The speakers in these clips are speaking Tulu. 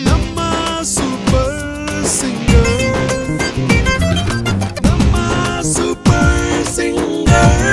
ನಮ್ಮ ಸೂಪರ್ ಸಿಂಗರ್, ನಮ್ಮ ಸೂಪರ್ ಸಿಂಗರ್.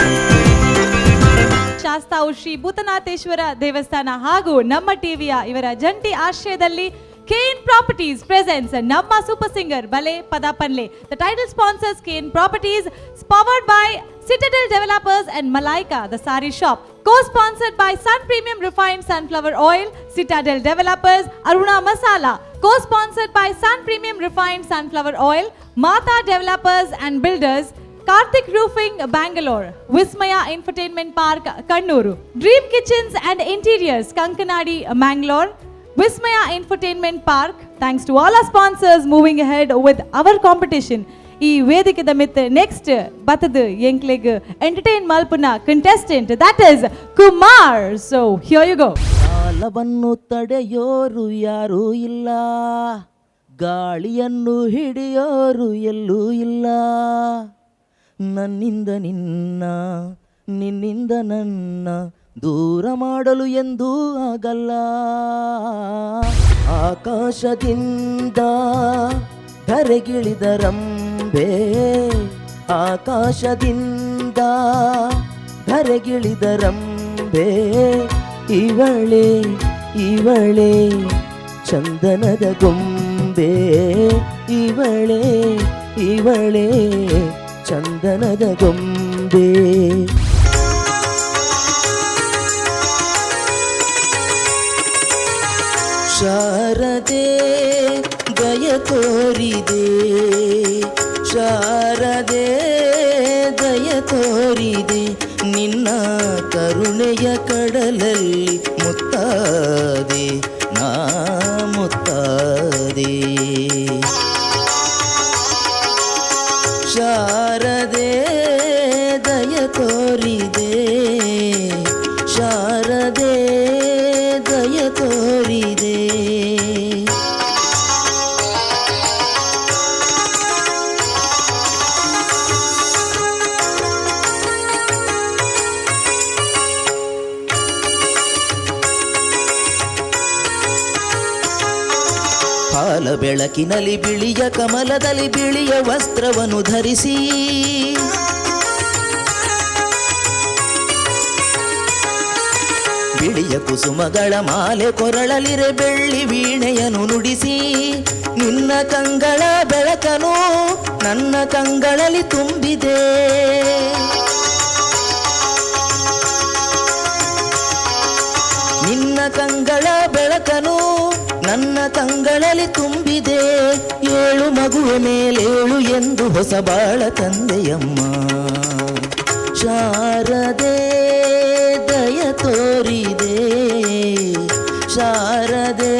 ಶಾಸ್ತಾವು ಶ್ರೀ ಭೂತನಾಥೇಶ್ವರ ದೇವಸ್ಥಾನ ಹಾಗೂ ನಮ್ಮ ಟಿವಿಯ ಇವರ ಜಂಟಿ ಆಶ್ರಯದಲ್ಲಿ ಕೆಎನ್ ಪ್ರಾಪರ್ಟೀಸ್ ಪ್ರೆಸೆಂಟ್ಸ್ ನಮ್ಮ ಸೂಪರ್ ಸಿಂಗರ್ ಬಲೆ ಪದ ಪನ್ಲೆ. The title sponsors KN Properties, powered by Citadel Developers and Malaika the Saree Shop, co sponsored by Sun Premium Refined Sunflower Oil, Citadel Developers, Aruna Masala, co sponsored by Sun Premium Refined Sunflower Oil, Mata Developers and Builders, Karthik Roofing, Bangalore, Vismaya Infotainment Park, Kannur, Dream Kitchens and Interiors, Kankanadi, Mangalore, Vismaya Infotainment Park. Thanks to all our sponsors. Moving ahead with our competition. ಈ ವೇದಿಕೆದ ಮಿತ್ next ಬತ್ತದ ಎಂಕ್ಲೆಗ್ entertain ಮಲ್ಪುನ contestant, that is Kumar. So here you go. ಕಾಲವನ್ನು ತಡೆಯೋರು ಯಾರೂ ಇಲ್ಲ, ಗಾಳಿಯನ್ನು ಹಿಡಿಯೋರು ಎಲ್ಲೂ ಇಲ್ಲ. ನನ್ನಿಂದ ನಿನ್ನ, ನಿನ್ನಿಂದ ನನ್ನ ದೂರ ಮಾಡಲು ಎಂದೂ ಆಗಲ್ಲ. ಆಕಾಶದಿಂದ ಧರೆಗಿಳಿದರಂಬೆ, ಆಕಾಶದಿಂದ ಧರೆಗಿಳಿದರಂಬೆ, ಇವಳೇ ಇವಳೇ ಚಂದನದ ಗೊಂಬೆ, ಇವಳೇ ಇವಳೇ ಚಂದನದ ಗೊಂಬೆ. ಶಾರದೆ ದಯ ತೋರಿದೆ, ಶಾರದೆ ದಯ ತೋರಿದೆ, ನಿನ್ನ ಕರುಣೆಯ ಕಡಲಲ್ಲಿ ಮುತ್ತಾದೆ, ನಾ ಮುತ್ತಾದೆ. ಶಾರದೆ ದಯ ತೋರಿದೆ, ಶಾರದೆ ದಯ ತೋರಿದೆ. ಹಾಲ ಬೆಳಕಿನಲ್ಲಿ ಬಿಳಿಯ ಕಮಲದಲ್ಲಿ ಬಿಳಿಯ ವಸ್ತ್ರವನ್ನು ಧರಿಸಿ, ಬಿಳಿಯ ಕುಸುಮಗಳ ಮಾಲೆ ಕೊರಳಲಿರೆ, ಬೆಳ್ಳಿ ವೀಣೆಯನ್ನು ನುಡಿಸಿ, ನಿನ್ನ ಕಂಗಳ ಬೆಳಕನು ನನ್ನ ಕಂಗಳಲ್ಲಿ ತುಂಬಿದೆ. ನಿನ್ನ ಕಂಗಳ ಬೆಳಕನು ನನ್ನ ಕಂಗಳಲ್ಲಿ ತುಂಬಿದೆ. ಏಳು ಮಗುವೆ ಮೇಲೇಳು ಎಂದು ಹೊಸ ಬಾಳ ತಂದೆಯಮ್ಮ. ಶಾರದೆ ದಯ ತೋರಿದೆ, ಶಾರದೆ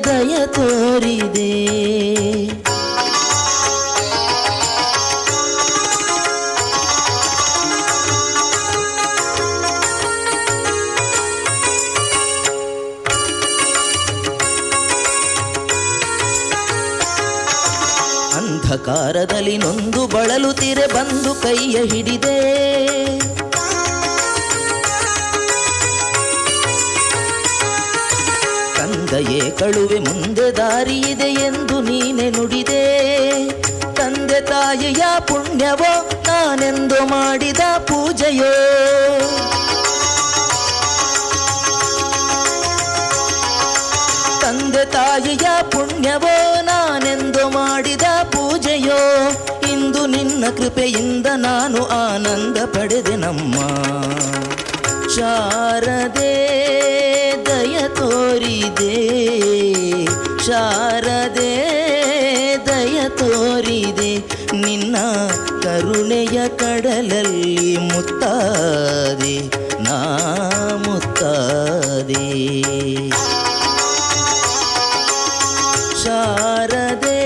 ದಯ ತೋರಿದೆ. ಅಂಧಕಾರದಲ್ಲಿ ನೊಂದು ಬಳಲುತ್ತಿರೆ, ಬಂದು ಕೈಯ ಹಿಡಿದೆ. ತಂದೆಯೇ ಕಳುವೆ, ಮುಂದೆ ದಾರಿಯಿದೆ ಎಂದು ನೀನೆ ನುಡಿದೆ. ತಂದೆ ತಾಯಿಯ ಪುಣ್ಯವೋ, ನಾನೆಂದು ಮಾಡಿದ ಪೂಜೆಯೋ, ತಂದೆ ತಾಯಿಯ ಪುಣ್ಯವೋ, ನಾನೆಂದು ಮಾಡಿದ ಪೂಜೆಯೋ, ಇಂದು ನಿನ್ನ ಕೃಪೆಯಿಂದ ನಾನು ಆನಂದ ಪಡೆದೆನಮ್ಮ. ಶಾರದೆ ದಯ ತೋರಿದೆ, ಶಾರದೆ ದಯ ತೋರಿದೆ, ನಿನ್ನ ಕರುಣೆಯ ಕಡಲಲ್ಲಿ ಮುತ್ತಾದೆ, ನಾ ಮುತ್ತಾದೆ. ಶಾರದೆ,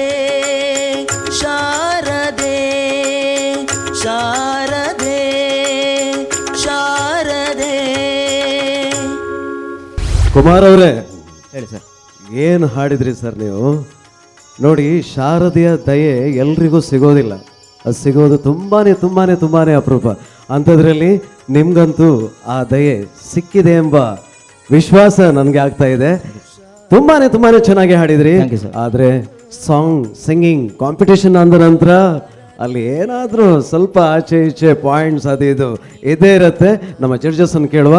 ಶಾರದೆ, ಶಾರದೆ, ಶಾರದೆ. ಕುಮಾರ್ ಅವರೇ. ಹೇಳಿ ಸರ್. ಏನು ಹಾಡಿದ್ರಿ ಸರ್ ನೀವು! ನೋಡಿ, ಶಾರದೆಯ ದಯೆ ಎಲ್ರಿಗೂ ಸಿಗೋದಿಲ್ಲ. ಅದು ಸಿಗೋದು ತುಂಬಾನೇ ತುಂಬಾನೇ ತುಂಬಾನೇ ಅಪರೂಪ. ಅಂಥದ್ರಲ್ಲಿ ನಿಮ್ಗಂತೂ ಆ ದಯೆ ಸಿಕ್ಕಿದೆ ಎಂಬ ವಿಶ್ವಾಸ ನನಗೆ ಆಗ್ತಾ ಇದೆ. ತುಂಬಾನೇ ತುಂಬಾನೇ ಚೆನ್ನಾಗಿ ಹಾಡಿದ್ರಿ. Thank you, sir. ಆದರೆ song singing competition ಅಂದ ನಂತರ ಅಲ್ಲಿ ಏನಾದರೂ ಸ್ವಲ್ಪ ಆಚೆ ಈಚೆ ಪಾಯಿಂಟ್ಸ್ ಅದು ಇದು ಇದೇ ಇರುತ್ತೆ. ನಮ್ಮ ಜಡ್ಜಸ್ ಅನ್ನು ಕೇಳುವ.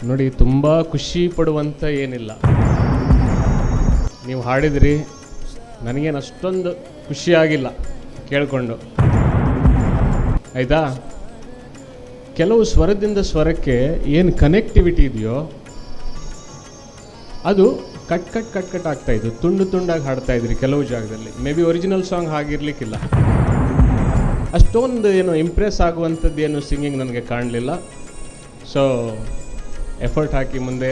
ನೋಡಿ, ತುಂಬ ಖುಷಿ ಪಡುವಂಥ ಏನಿಲ್ಲ. ನೀವು ಹಾಡಿದ್ರಿ, ನನಗೇನು ಅಷ್ಟೊಂದು ಖುಷಿಯಾಗಿಲ್ಲ ಕೇಳಿಕೊಂಡು. ಆಯಿತಾ? ಕೆಲವು ಸ್ವರದಿಂದ ಸ್ವರಕ್ಕೆ ಏನು ಕನೆಕ್ಟಿವಿಟಿ ಇದೆಯೋ ಅದು cut cut cut cut ಆಗ್ತಾಯಿತ್ತು. ತುಂಡು ತುಂಡಾಗಿ ಹಾಡ್ತಾ ಇದ್ರಿ ಕೆಲವು ಜಾಗದಲ್ಲಿ. May be original song ಹಾಗಿರ್ಲಿಕ್ಕಿಲ್ಲ. ಅಷ್ಟೊಂದು ಏನು ಇಂಪ್ರೆಸ್ ಆಗುವಂಥದ್ದು ಏನು ಸಿಂಗಿಂಗ್ ನನಗೆ ಕಾಣಲಿಲ್ಲ. ಸೊ ಎಫರ್ಟ್ ಹಾಕಿ ಮುಂದೆ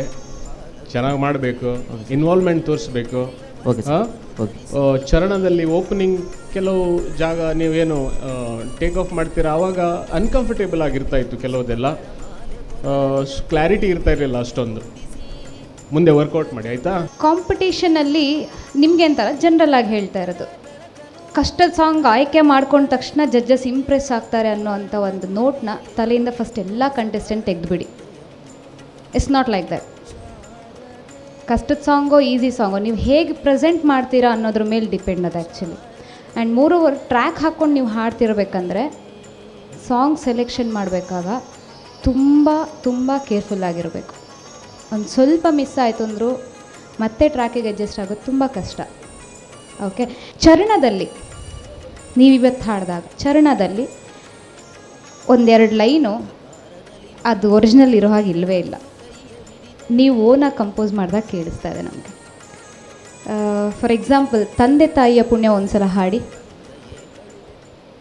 ಚೆನ್ನಾಗಿ ಮಾಡಬೇಕು, ಇನ್ವಾಲ್ವ್ಮೆಂಟ್ ತೋರಿಸ್ಬೇಕು. Okay sir. Okay. ಚರಣದಲ್ಲಿ opening ಕೆಲವು ಜಾಗ ನೀವೇನು ಟೇಕ್ ಆಫ್ ಮಾಡ್ತೀರಾ, ಆವಾಗ ಅನ್ಕಂಫರ್ಟೇಬಲ್ ಆಗಿರ್ತಾ ಇತ್ತು ಕೆಲವುದೆಲ್ಲ. ಕ್ಲಾರಿಟಿ ಇರ್ತಾ ಇರಲಿಲ್ಲ ಅಷ್ಟೊಂದು. ಮುಂದೆ ವರ್ಕೌಟ್ ಮಾಡಿ, ಆಯಿತಾ? ಕಾಂಪಿಟೇಷನಲ್ಲಿ ನಿಮಗೆ ಅಂತಲ್ಲ, ಜನರಲ್ ಆಗಿ ಹೇಳ್ತಾ ಇರೋದು, ಕಷ್ಟದ ಸಾಂಗ್ ಆಯ್ಕೆ ಮಾಡ್ಕೊಂಡ ತಕ್ಷಣ ಜಡ್ಜಸ್ ಇಂಪ್ರೆಸ್ ಆಗ್ತಾರೆ ಅನ್ನೋ ಅಂಥ ಒಂದು ನೋಟ್ನ ತಲೆಯಿಂದ ಫಸ್ಟ್ ಎಲ್ಲ contestant ತೆಗೆದುಬಿಡಿ. It's not like that. ಕಷ್ಟದ song, easy song, ನೀವು ಹೇಗೆ ಪ್ರೆಸೆಂಟ್ ಮಾಡ್ತೀರಾ ಅನ್ನೋದ್ರ ಮೇಲೆ ಡಿಪೆಂಡ್ ಅದು actually. And moreover, track ಹಾಕ್ಕೊಂಡು ನೀವು ಹಾಡ್ತಿರ್ಬೇಕಂದ್ರೆ ಸಾಂಗ್ ಸೆಲೆಕ್ಷನ್ ಮಾಡಬೇಕಾಗ ತುಂಬ ತುಂಬ ಕೇರ್ಫುಲ್ ಆಗಿರಬೇಕು. ಒಂದು ಸ್ವಲ್ಪ ಮಿಸ್ ಆಯಿತು ಅಂದರೂ ಮತ್ತೆ ಟ್ರ್ಯಾಕಿಗೆ ಅಡ್ಜಸ್ಟ್ ಆಗೋದು ತುಂಬ ಕಷ್ಟ. ಓಕೆ, ಚರಣದಲ್ಲಿ ನೀವಿವತ್ತು ಹಾಡಿದಾಗ ಚರಣದಲ್ಲಿ ಒಂದೆರಡು ಲೈನು ಅದು ಒರಿಜಿನಲ್ ಇರೋ ಹಾಗೆ ಇಲ್ಲವೇ ಇಲ್ಲ. ನೀವು ಓನಾಗಿ ಕಂಪೋಸ್ ಮಾಡಿದಾಗ ಕೇಳಿಸ್ತಾ ಇದೆ ನಮಗೆ. ಫಾರ್ ಎಕ್ಸಾಂಪಲ್, ತಂದೆ ತಾಯಿಯ ಪುಣ್ಯ ಒಂದ್ಸಲ ಹಾಡಿ.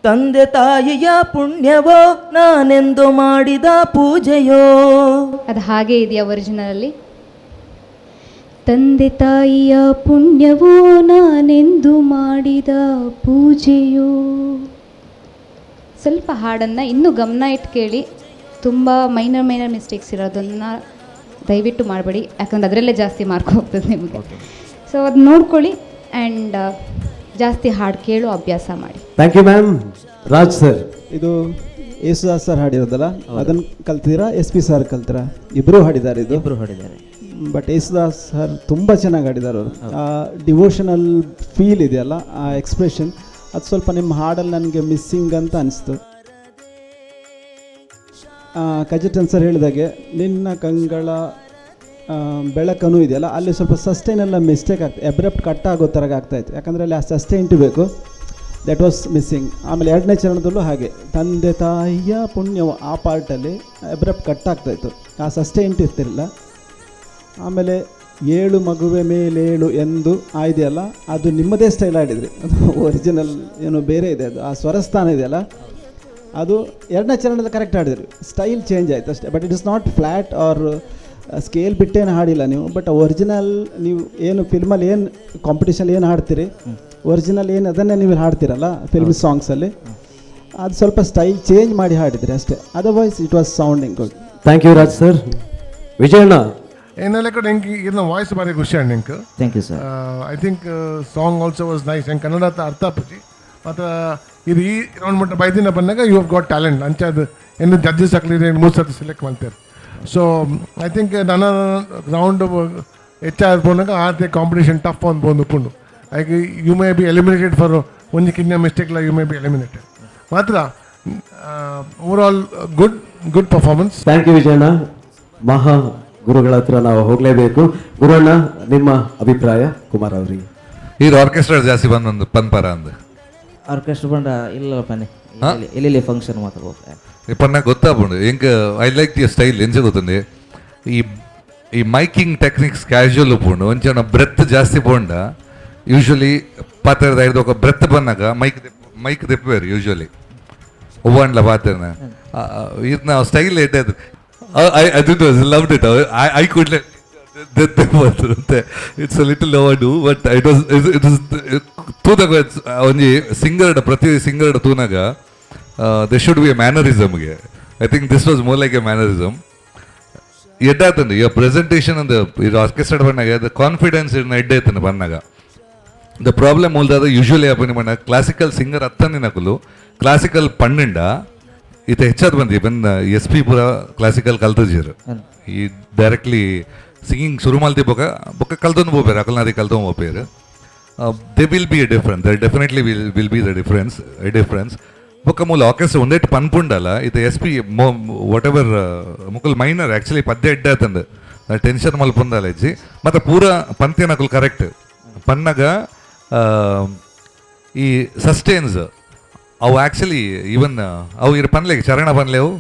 ತಂದೆ ತಾಯಿಯ ಪುಣ್ಯವೋ, ನಾನೆಂದು ಮಾಡಿದ ಪೂಜೆಯೋ. ಅದು ಹಾಗೆ ಇದೆಯಾ ಒರಿಜಿನಲಲ್ಲಿ? ತಂದೆ ತಾಯಿಯ ಪುಣ್ಯವೋ, ನಾನೆಂದು ಮಾಡಿದ ಪೂಜೆಯೋ. ಸ್ವಲ್ಪ ಹಾಡನ್ನು ಇನ್ನೂ ಗಮನ ಇಟ್ಟು ಕೇಳಿ. ತುಂಬ minor minor mistakes ಇರೋದನ್ನು ದಯವಿಟ್ಟು ಮಾಡಬೇಡಿ, ಯಾಕಂದ್ರೆ ಅದರಲ್ಲೇ ಜಾಸ್ತಿ ಮಾರ್ಕ್ ಹೋಗ್ತದೆ ನಿಮಗೆ. ಸೊ ಅದು ನೋಡ್ಕೊಳ್ಳಿ ಆ್ಯಂಡ್ ಜಾಸ್ತಿ ಹಾಡು ಕೇಳೋ ಅಭ್ಯಾಸ ಮಾಡಿ. Thank you ma'am. Raj sir. ಇದು ಯೇಸುದಾಸ್ ಸರ್ ಹಾಡಿರೋದಲ್ಲ, ಅದನ್ನು ಕಲ್ತಿದ್ದೀರಾ? S P sir ಕಲ್ತಿರಾ? ಇಬ್ಬರೂ ಹಾಡಿದ್ದಾರೆ ಇದು. ಇಬ್ಬರು ಹಾಡಿದ್ದಾರೆ. ಬಟ್ ಯೇಸುದಾಸ್ ಸರ್ ತುಂಬ ಚೆನ್ನಾಗಿ ಹಾಡಿದ್ದಾರೆ ಅವರು. ಆ ಡಿವೋಷನಲ್ ಫೀಲ್ ಇದೆಯಲ್ಲ, ಆ ಎಕ್ಸ್ಪ್ರೆಷನ್, ಅದು ಸ್ವಲ್ಪ ನಿಮ್ಮ ಹಾಡಲ್ಲಿ ನನಗೆ ಮಿಸ್ಸಿಂಗ್ ಅಂತ ಅನಿಸ್ತು. ಕಜಟನ್ ಸರ್ ಹೇಳಿದಾಗೆ ನಿನ್ನ ಕಂಗಳ ಬೆಳಕನು ಇದೆಯಲ್ಲ, ಅಲ್ಲಿ ಸ್ವಲ್ಪ ಸಸ್ಟೈನ್ ಎಲ್ಲ ಮಿಸ್ಟೇಕ್ ಆಗ್ತದೆ, ಎಬ್ರಪ್ಟ್ ಕಟ್ ಆಗೋ ಥರ ಆಗ್ತಾಯಿತ್ತು. ಯಾಕಂದರೆ ಅಲ್ಲಿ ಆ ಸಸ್ಟೈನ್ ಬೇಕು, that was missing. ಆಮೇಲೆ ಎರಡನೇ ಚರಣದಲ್ಲೂ ಹಾಗೆ, ತಂದೆ ತಾಯಿಯ ಪುಣ್ಯವು ಆ ಪಾರ್ಟಲ್ಲಿ ಎಬ್ರಪ್ಟ್ ಕಟ್ ಆಗ್ತಾಯಿತ್ತು, ಆ ಸಸ್ಟೈನ್ ಇರ್ತಿರಲಿಲ್ಲ. ಆಮೇಲೆ ಏಳು ಮಗುವೆ ಮೇಲೇಳು ಎಂದು ಆ ಇದೆಯಲ್ಲ, ಅದು ನಿಮ್ಮದೇ ಸ್ಟೈಲ್ ಆಡಿದ್ರಿ. ಅದು ಒರಿಜಿನಲ್ ಏನೋ ಬೇರೆ ಇದೆ ಅದು. ಆ ಸ್ವರಸ್ಥಾನ ಇದೆಯಲ್ಲ, ಅದು ಎರಡನೇ ಚರಣದಲ್ಲಿ ಕರೆಕ್ಟ್ ಆಡಿದ್ರಿ, ಸ್ಟೈಲ್ ಚೇಂಜ್ ಆಯಿತು ಅಷ್ಟೇ. But it is not flat or scale ಬಿಟ್ಟೇನು ಹಾಡಿಲ್ಲ ನೀವು. ಬಟ್ ಒರಿಜಿನಲ್ ನೀವು ಏನು ಫಿಲ್ಮಲ್ಲಿ ಏನು ಕಾಂಪಿಟೇಷನ್ ಏನು ಹಾಡ್ತೀರಿ, ಒರಿಜಿನಲ್ ಏನು ಅದನ್ನೇ ನೀವು ಹಾಡ್ತೀರಲ್ಲ ಫಿಲ್ಮ್ ಸಾಂಗ್ಸಲ್ಲಿ, ಅದು ಸ್ವಲ್ಪ ಸ್ಟೈಲ್ ಚೇಂಜ್ ಮಾಡಿ ಹಾಡಿದ್ರಿ ಅಷ್ಟೇ. Otherwise it was sounding good. Thank you Raj sir. Vijayanna. ಏನೆಲ್ಲ ಕಡೆ ಎಂಕ್ ಇರ್ನ ವಾಯ್ಸ್ ಬಾರಿ ಖುಷಿ ಅಂಡ್ ಎಂಕ್. Thank you sir. I think song also was nice. ಎಂಕ್ ಕನ್ನಡ ಅರ್ಥ ಆಪುಜಿ ಮತ್ತು ಇದು ಈ ರೌಂಡ್ ಮಟ್ಟ ಬೈದಿನ ಬಂದಾಗ you have got talent ಅಂಚ ಅದು ಏನು ಜಡ್ಜಸ್ ಹಾಕ್ಲಿ ಮೂರು ಸರ್ತಿ ಸೆಲೆಕ್ಟ್ ಮಾಡ್ತಾರೆ. So I think ನನ್ನ ರೌಂಡ್ ಹೆಚ್ಚಾದ ಪೋನಾಗ ಆತೆ ಕಾಂಪಿಟೇಷನ್ ಟಫ್ ಒಂದು ಪೋಂದು ಉಪ್ಪುಂಡು. Like you may be eliminated for ಒಂಜಿ ಕಿನ್ಯ mistake, you may be eliminated. ಮಾತ್ರ over all good good performance. Thank you Vijayanna. ಮಹಾ ಗುರುಗಳ ಹತ್ರ ನಾವು ಹೋಗಲೇಬೇಕು. ಗುರುವಣ್ಣ, ನಿಮ್ಮ ಅಭಿಪ್ರಾಯ ಕುಮಾರ್ ಅವರಿಗೆ. ಇದು ಆರ್ಕೆಸ್ಟ್ರಾ ಜಾಸ್ತಿ ಬಂದೊಂದು ಪನ್ಪರ ಅಂದ್. ಆರ್ಕೆಸ್ಟ್ರಾ ಬಂಡ ಇಲ್ಲ ಪನ್ನೆ, ಎಲ್ಲೆಲ್ಲಿ ಫಂಕ್ಷನ್ ಮಾತ್ರ ಹೋಗ್ತಾರೆ. ಇಪ್ಪನ್ನ ಗೊತ್ತಾಪುಂಡು ಎಂಕ್. I like the style. ಎಂಚ ಗೊತ್ತುಂಡು, ಈ ಈ ಮೈಕಿಂಗ್ ಟೆಕ್ನಿಕ್ಸ್ ಕ್ಯಾಶುವಲ್ ಉಪ್ಪುಂಡು. ಒಂಚೂರು ಬ್ರೆತ್ ಜಾಸ್ತಿ ಪೋಂಡ ಯೂಶ್ವಲಿ ಪಾತ್ರದ ಹಿಡ್ದು ఒక ಬ್ರೆತ್ ಬಂದಾಗ ಮೈಕ್ ಮೈಕ್ ದೆಪ್ಪುವೆರು ಯೂಶ್ವಲಿ ಒವ್ವಂಡ್ಲ ಪಾತ್ರನ. ಇದನ್ನ ಸ್ಟೈಲ್ ಎಡ್ಡೆ. I loved it. I could it's a little overdo, but it was ತೂದಾಗ ಒಂಜಿ ಸಿಂಗರ್ಡ್ ಪ್ರತಿ ಸಿಂಗರ್ಡ್ ತೂನಾಗ they should be A ಮ್ಯಾನರಿಸಮ್ಗೆ. I think this was more like a mannerism. ಎಡ್ಡಾತಂದು ಈ ಪ್ರೆಸೆಂಟೇಷನ್ ಒಂದು ಇದು ಆರ್ಕೆಸ್ಟ್ರಾ ಬಂದಾಗ the confidence ಇರ್ನ ಎಡ್ಡೆ ಆಯ್ತಂದು ಬಂದಾಗ. The problem ಮೂಲ್ದಾದ usually ಅಪ್ಪನಿ ಬಣ್ಣ ಕ್ಲಾಸಿಕಲ್ ಸಿಂಗರ್ ಅತ್ತಂದಿನಕುಲು ಕ್ಲಾಸಿಕಲ್ ಪನ್ನಿಂಡ ಇತ್ತೆ ಹೆಚ್ಚಾದ್ ಬಂದಿ ಬಂದ ಎಸ್ ಪಿ ಪೂರ ಕ್ಲಾಸಿಕಲ್ ಕಲ್ತಜೀರ್. ಈ ಡೈರೆಕ್ಟ್ಲಿ ಸಿಂಗಿಂಗ್ ಶುರು ಮಲ್ತಿ ಬೊಕ ಬೊಕ ಕಲ್ತೊಂದು ಪೋಪೇರು, ಅಕಲ್ನಾದಿ ಕಲ್ತೊಂದು ಪೋಪೇರು. There will be a difference, there definitely will be the difference, a difference. ಬೊಕ್ಕ ಮೂಲ ಆರ್ಕೆಸ್ಟ್ರಾ ಒಂದೇಟ್ ಪನ್ಪುಂಡಲ್ಲ. ಇತ್ತೆ S P what ever Mukul minor actually ಪದ್ಯ ಎಡ್ಡೆ ಆತಂದು ಟೆನ್ಷನ್ ಮಲ್ಪುಂದಲ್ಲ ಇಜ್ಜಿ. ಮತ್ತು ಪೂರ ಪಂತಿನಕುಲು ಕರೆಕ್ಟ್ ಪನ್ನಗ ಈ ಸಸ್ಟೇನ್ಸ್ ಅವು ಆ್ಯಕ್ಚುಲಿ ಈವನ್ ಅವು ಇರು ಪನ್ಲೆ ಚರಣ ಪನ್ಲೆವು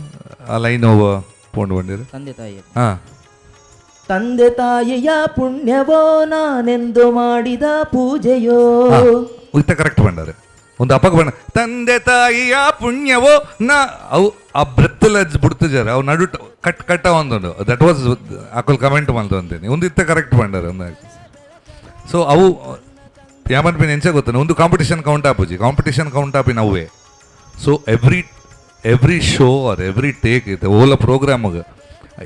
ಆ ಲೈನ್ ಅವು ಪೋಂಡು ಬಂದಿರು. ತಂದೆ ತಾಯಿಯ ಹಾಂ. ತಂದೆ ತಾಯಿಯ ಪುಣ್ಯವೋ, ನಾನೆಂದು ಮಾಡಿದ ಪೂಜೆಯೋ. ಇತ್ತ ಕರೆಕ್ಟ್ ಬಂಡಾರೆ. ಒಂದು ಅಪ್ಪಗೆ ಬಂಡ ತಂದೆ ತಾಯಿಯ ಪುಣ್ಯವೋ ನಾ ಅವು ಆ ಬ್ರೆತ್ತಲ ಬಿಡ್ತಿದ್ದಾರೆ. ಅವು ನಡು ಕಟ್ ಕಟ್ಟ ಒಂದೊಂದು that was ಅಕುಲ್ ಕಮೆಂಟ್ ಮಲ್ತು ಅಂತೀನಿ. ಒಂದು ಇತ್ತ ಕರೆಕ್ಟ್ ಬಂಡಾರೆ ಒಂದು. ಸೊ ಅವು ಯಾಮನ್ ಪಿನ್ ಎಂಚ ಗೊತ್ತಾನೆ, ಒಂದು ಕಾಂಪಿಟೇಷನ್ ಕೌಂಟ್ ಆಪುಜಿ, ಕಾಂಪಿಟೇಷನ್ ಕೌಂಟ್ ಆಪಿನ ಅವೇ. So every show or every take ಇತ್ತು ಓಲ ಪ್ರೋಗ್ರಾಮ್ಗೆ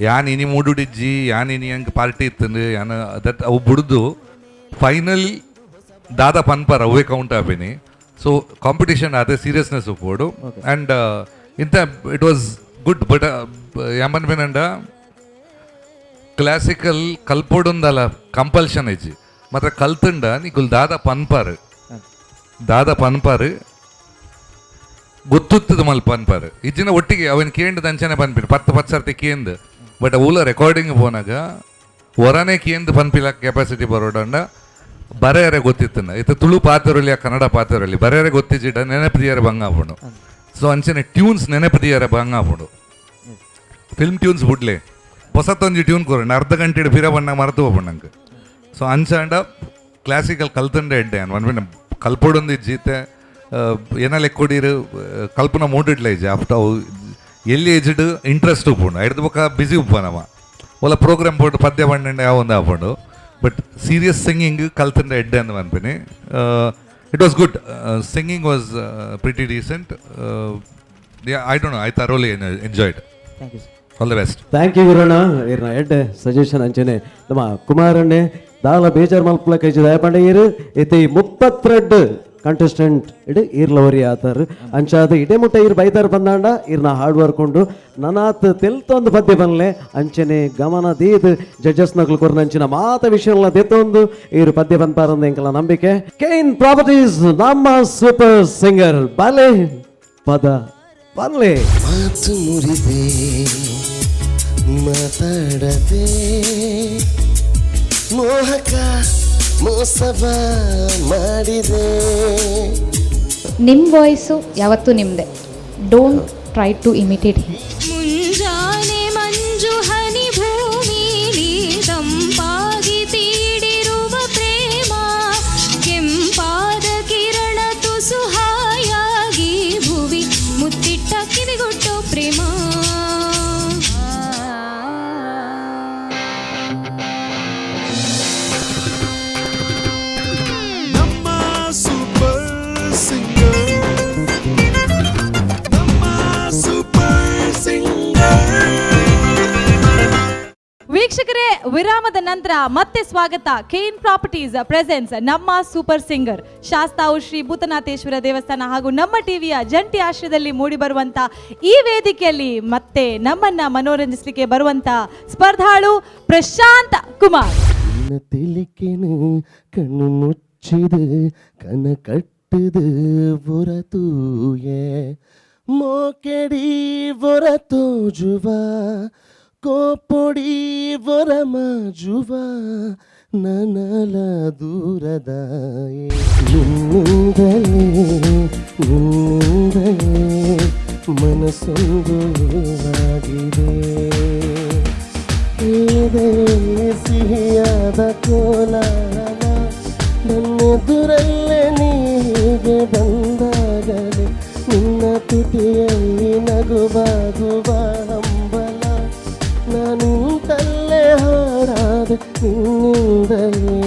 ಯಾನ್ ಇನಿ ಮೂಡುಡಿಜ್ಜಿ, ಯಾನ್ ಇನಿ ಹಂಗೆ ಪಾರ್ಟಿ ಇತ್ತಂದು ಯಾನ್ that ಅವು ಬುಡ್ದು ಫೈನಲ್ ದಾದ ಪನ್ಪರ್ ಅವೇ ಕೌಂಟ್ ಆಪಿನಿ. ಸೊ ಕಾಂಪಿಟೇಷನ್ ಅದೇ ಸೀರಿಯಸ್ನೆಸ್ ಉಪ್ಪೋಡು. ಆ್ಯಂಡ್ ಇಂಥ it was good. But ಯಾಮನ್ ಪಿನಂಡ ಕ್ಲಾಸಿಕಲ್ ಕಲ್ಪೊಡುಂದಲ ಕಂಪಲ್ಷನ್ ಇಜ್ಜಿ. ಮಾತ್ರ ಕಲ್ತುಂಡ ನಿಕುಲ್ ದಾದ ಪನ್ಪಾರು, ದಾದ ಪನ್ಪಾರು ಗೊತ್ತುತ್ತದ ಮಲ್ಪ ಪನ್ಪಾರು. ಇಜ್ಜಿನ ಒಟ್ಟಿಗೆ ಅವನ್ ಕೇಂದ್ ಅಂಚನೆ ಪನ್ಪಿನ ಪತ್ತು ಪತ್ತು ಸರ್ತಿ ಕೇಂದ್. ಬಟ್ ಓಲ ರೆಕಾರ್ಡಿಂಗ್ ಪೋನಾಗ ಹೊರನೇ ಕೇಂದ್ ಪನ್ಪಿಲ ಕೆಪಾಸಿಟಿ ಬರೋಡಂಡ ಬರೆಯರೆ ಗೊತ್ತಿತ್ತನ. ಇತ್ತ ತುಳು ಪಾತ್ರರಲ್ಲಿ ಕನ್ನಡ ಪಾತ್ರರಲ್ಲಿ ಬರೆಯರೆ ಗೊತ್ತಿಜ್ಜಿಡ ನೆನಪದಿಯರ ಬಂಗ ಆಪುಂಡು. ಸೊ ಅಂಚನೆ ಟ್ಯೂನ್ಸ್ ನೆನಪದಿಯರ ಬಂಗ ಆಪುಂಡು. ಫಿಲ್ಮ್ ಟ್ಯೂನ್ಸ್ ಬುಡ್ಲೆ, ಹೊಸತೊಂಜಿ ಟ್ಯೂನ್ ಕೊರಂಡ ಅರ್ಧ ಗಂಟೆ ಪಿರ ಬಣ್ಣ ಮರೆತು ಹೋಪುಂಡು ನಂಗೆ. ಸೊ ಅಂಚಾಂಡ ಕ್ಲಾಸಿಕಲ್ ಕಲ್ತಂಡೆ ಎಡ್ಡೆ ಅನ್ ಕಲ್ಪೊಡೊಂದು ಇಜ್ಜಿತ್ತೆ ಏನ ಲೆಕ್ಕೊಡೀರು ಕಲ್ಪನ ಮೂಡಿಡ್ಲ ಇಜ್ಜಿ. ಆಫ್ಟರ್ ಅವು ಎಲ್ಲಿ ಏಜ್ಡ್ ಇಂಟ್ರೆಸ್ಟ್ ಉಪ್ಪುಂಡು ಐಡ್ದು ಬೊಕ್ಕ ಬಿಸಿ ಉಪ್ಪನವ ಒಲ ಪ್ರೋಗ್ರಾಮ್ ಪೋಟು ಪದ್ಯ ಪಂಡ ಯಾವ ಒಂದು ಆಪುಂಡು. ಬಟ್ ಸೀರಿಯಸ್ ಸಿಂಗಿಂಗ್ ಕಲ್ತಂಡೆ ಎಡ್ಡೆ ಅಂದ್ ಪನ್ಪಿನಿ. It was good, singing was pretty decent. I don't know, I thoroughly enjoyed. Thank you sir. All the best. Thank you Guranna, ಇರ್ನ ಎಡ್ಡೆ ಸಜೆಷನ್. ಅಂಚನೆ ನಮ್ಮ ಕುಮಾರಣ್ಣೆ ದಾಲ ಬೇಜಾರ್ ಮಲ್ಪಲ ಕೈಜಿ ದಯಪಂಡ ಇರು ಇತ್ತೆ ಈ 32 ಕಂಟೆಸ್ಟೆಂಟ್ ಇಡು ಈರ್ಲವರಿ ಆತಾರ. ಅಂಚಾದ ಇಡೇ ಮುಟ್ಟ ಇರ್ ಬೈತಾರ ಬಂದಾಂಡ ಇರ್ನ ಹಾರ್ಡ್ ವರ್ಕ್ ಉಂಡು ನನಾತ್ ತೆಲ್ತೊಂದು ಪದ್ಯ ಬನ್ಲೆ. ಅಂಚನೆ ಗಮನ ದೀದ್ ಜಡ್ಜಸ್ ನಕಲು ಕೊರ್ನಂಚಿನ ಮಾತ ವಿಷಯಗಳ ದೆತ್ತೊಂದು ಇರು ಪದ್ಯ ಬಂದ್ಪಾರಂದ ಎಂಕಲ ನಂಬಿಕೆ. ಕೇನ್ ಪ್ರಾಪರ್ಟೀಸ್ ನಮ್ಮ ಸೂಪರ್ ಸಿಂಗರ್ ಬಲೆ ಪದ ಬನ್ಲೆ. ಮಾತು ಮುರಿದೆ ಮಾತಾಡದೆ ಮೋಹಕ ಮೋಸವ ಮಾಡಿದೆ. ನಿಮ್ಮ ವಾಯ್ಸು ಯಾವತ್ತೂ ನಿಮ್ಮದೇ. Don't try to imitate him. ಮುಂಜಾನೆ ಮಂಜು ಹನಿ ಭೂಮಿಲಿ ತಂಪಾಗಿ ತೀಡಿರುವ ಪ್ರೇಮ, ಕೆಂಪಾದ ಕಿರಣ ತುಸು ಹಾಯಾಗಿ ಭುವಿ ಮುತ್ತಿಟ್ಟ ಕಿವಿಗೊಟ್ಟು ಪ್ರೇಮ. ನಮ್ಮ ಸೂಪರ್ ಸಿಂಗರ್, ನಮ್ಮ ಸೂಪರ್ ಸಿಂಗರ್. ವೀಕ್ಷಕರೇ, ವಿರಾಮದ ನಂತರ ಮತ್ತೆ ಸ್ವಾಗತ. ಕೇನ್ ಪ್ರಾಪರ್ಟೀಸ್ ಪ್ರೆಸೆನ್ಸ್ ನಮ್ಮ ಸೂಪರ್ ಸಿಂಗರ್. ಶಾಸ್ತಾವು ಶ್ರೀ ಭೂತನಾಥೇಶ್ವರ ದೇವಸ್ಥಾನ ಹಾಗೂ ನಮ್ಮ ಟಿವಿಯ ಜಂಟಿ ಆಶ್ರಯದಲ್ಲಿ ಮೂಡಿಬರುವಂತ ಈ ವೇದಿಕೆಯಲ್ಲಿ ಮತ್ತೆ ನಮ್ಮನ್ನ ಮನೋರಂಜಿಸಲಿಕ್ಕೆ ಬರುವಂತ ಸ್ಪರ್ಧಾಳು ಪ್ರಶಾಂತ್ ಕುಮಾರ್. ನಿನ್ನ ತೆಲಿಕೆನು ಕಣ್ಣು ಮುಚ್ಚಿದು ಕನ ಕಟ್ಟುದು ಹೊರತೂಯೆ ಮೋಕೆಡಿ ಹೊರ ತೋಜುವ ಕೋಪೊಡಿ ಹೊರ ಮಾಜುವ ನನಲ ದೂರದಾಯೆ. ನಿನ್ನಿಂದಲೇ ನಿನ್ನಿಂದಲೇ ಮನಸ್ಸೊಂದು ಆಗಿದೆ. ಎದೆಯಲ್ಲಿ ಸಿಹಿಯಾದ ಕೋಲಾಹಲ ನನ್ನೆದುರಲ್ಲೇ ನೀಗೆ ಬಂದಾಗಲೇ ನಿನ್ನ ತುಟಿಯಲ್ಲಿ ನಗುವಾಗುವ ಹಂಬಲ ನಾನಿಂತಲ್ಲೇ ಹಾಡಾದೆ ನಿನ್ನಿಂದಲೇ.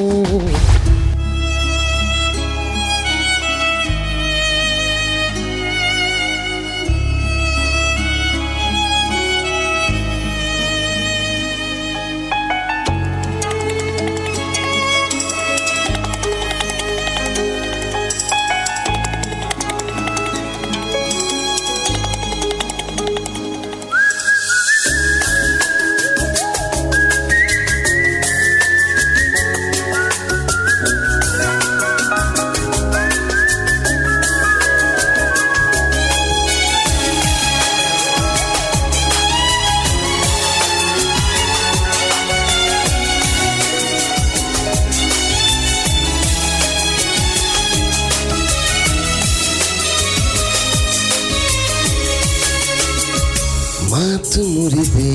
ಮಾತು ಮುರಿದೆ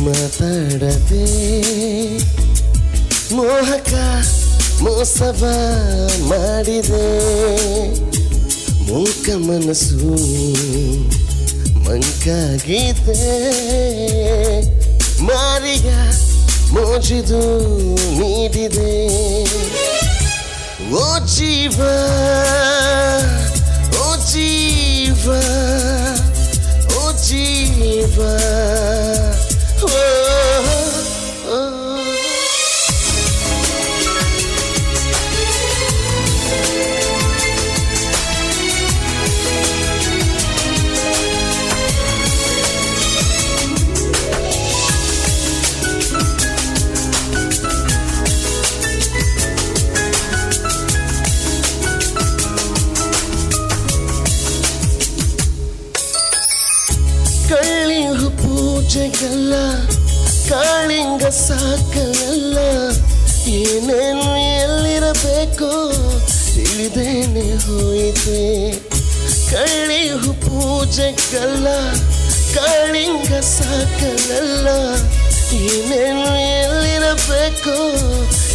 ಮಾತಾಡದೆ, ಮೋಹಕ ಮೋಸವ ಮಾಡಿದೆ, ಮೂಕ ಮನಸ್ಸು ಮಂಕಾಗಿದೆ, ಮಾರಿಯ ಮೋಜಿದು ನೀಡಿದೆ. ಓ ಜೀವ, ಓ ಜೀವ, ಓ ಜೀವ, ಓ ಓ. ಕಳ್ಳಿಹು ಪೂಜೆಗಲ್ಲ, ಕಾಳಿಂಗ ಸಾಕಲ್ಲ, ಏನೇನು ಎಲ್ಲಿರಬೇಕೋ ತಿಳಿದೇನೆ ಹೋಯಿತೆ. ಕಳ್ಳಿಹು ಪೂಜೆಗಲ್ಲ, ಕಾಳಿಂಗ ಸಾಕಲ್ಲ, ಏನೇನು ಎಲ್ಲಿರಬೇಕೋ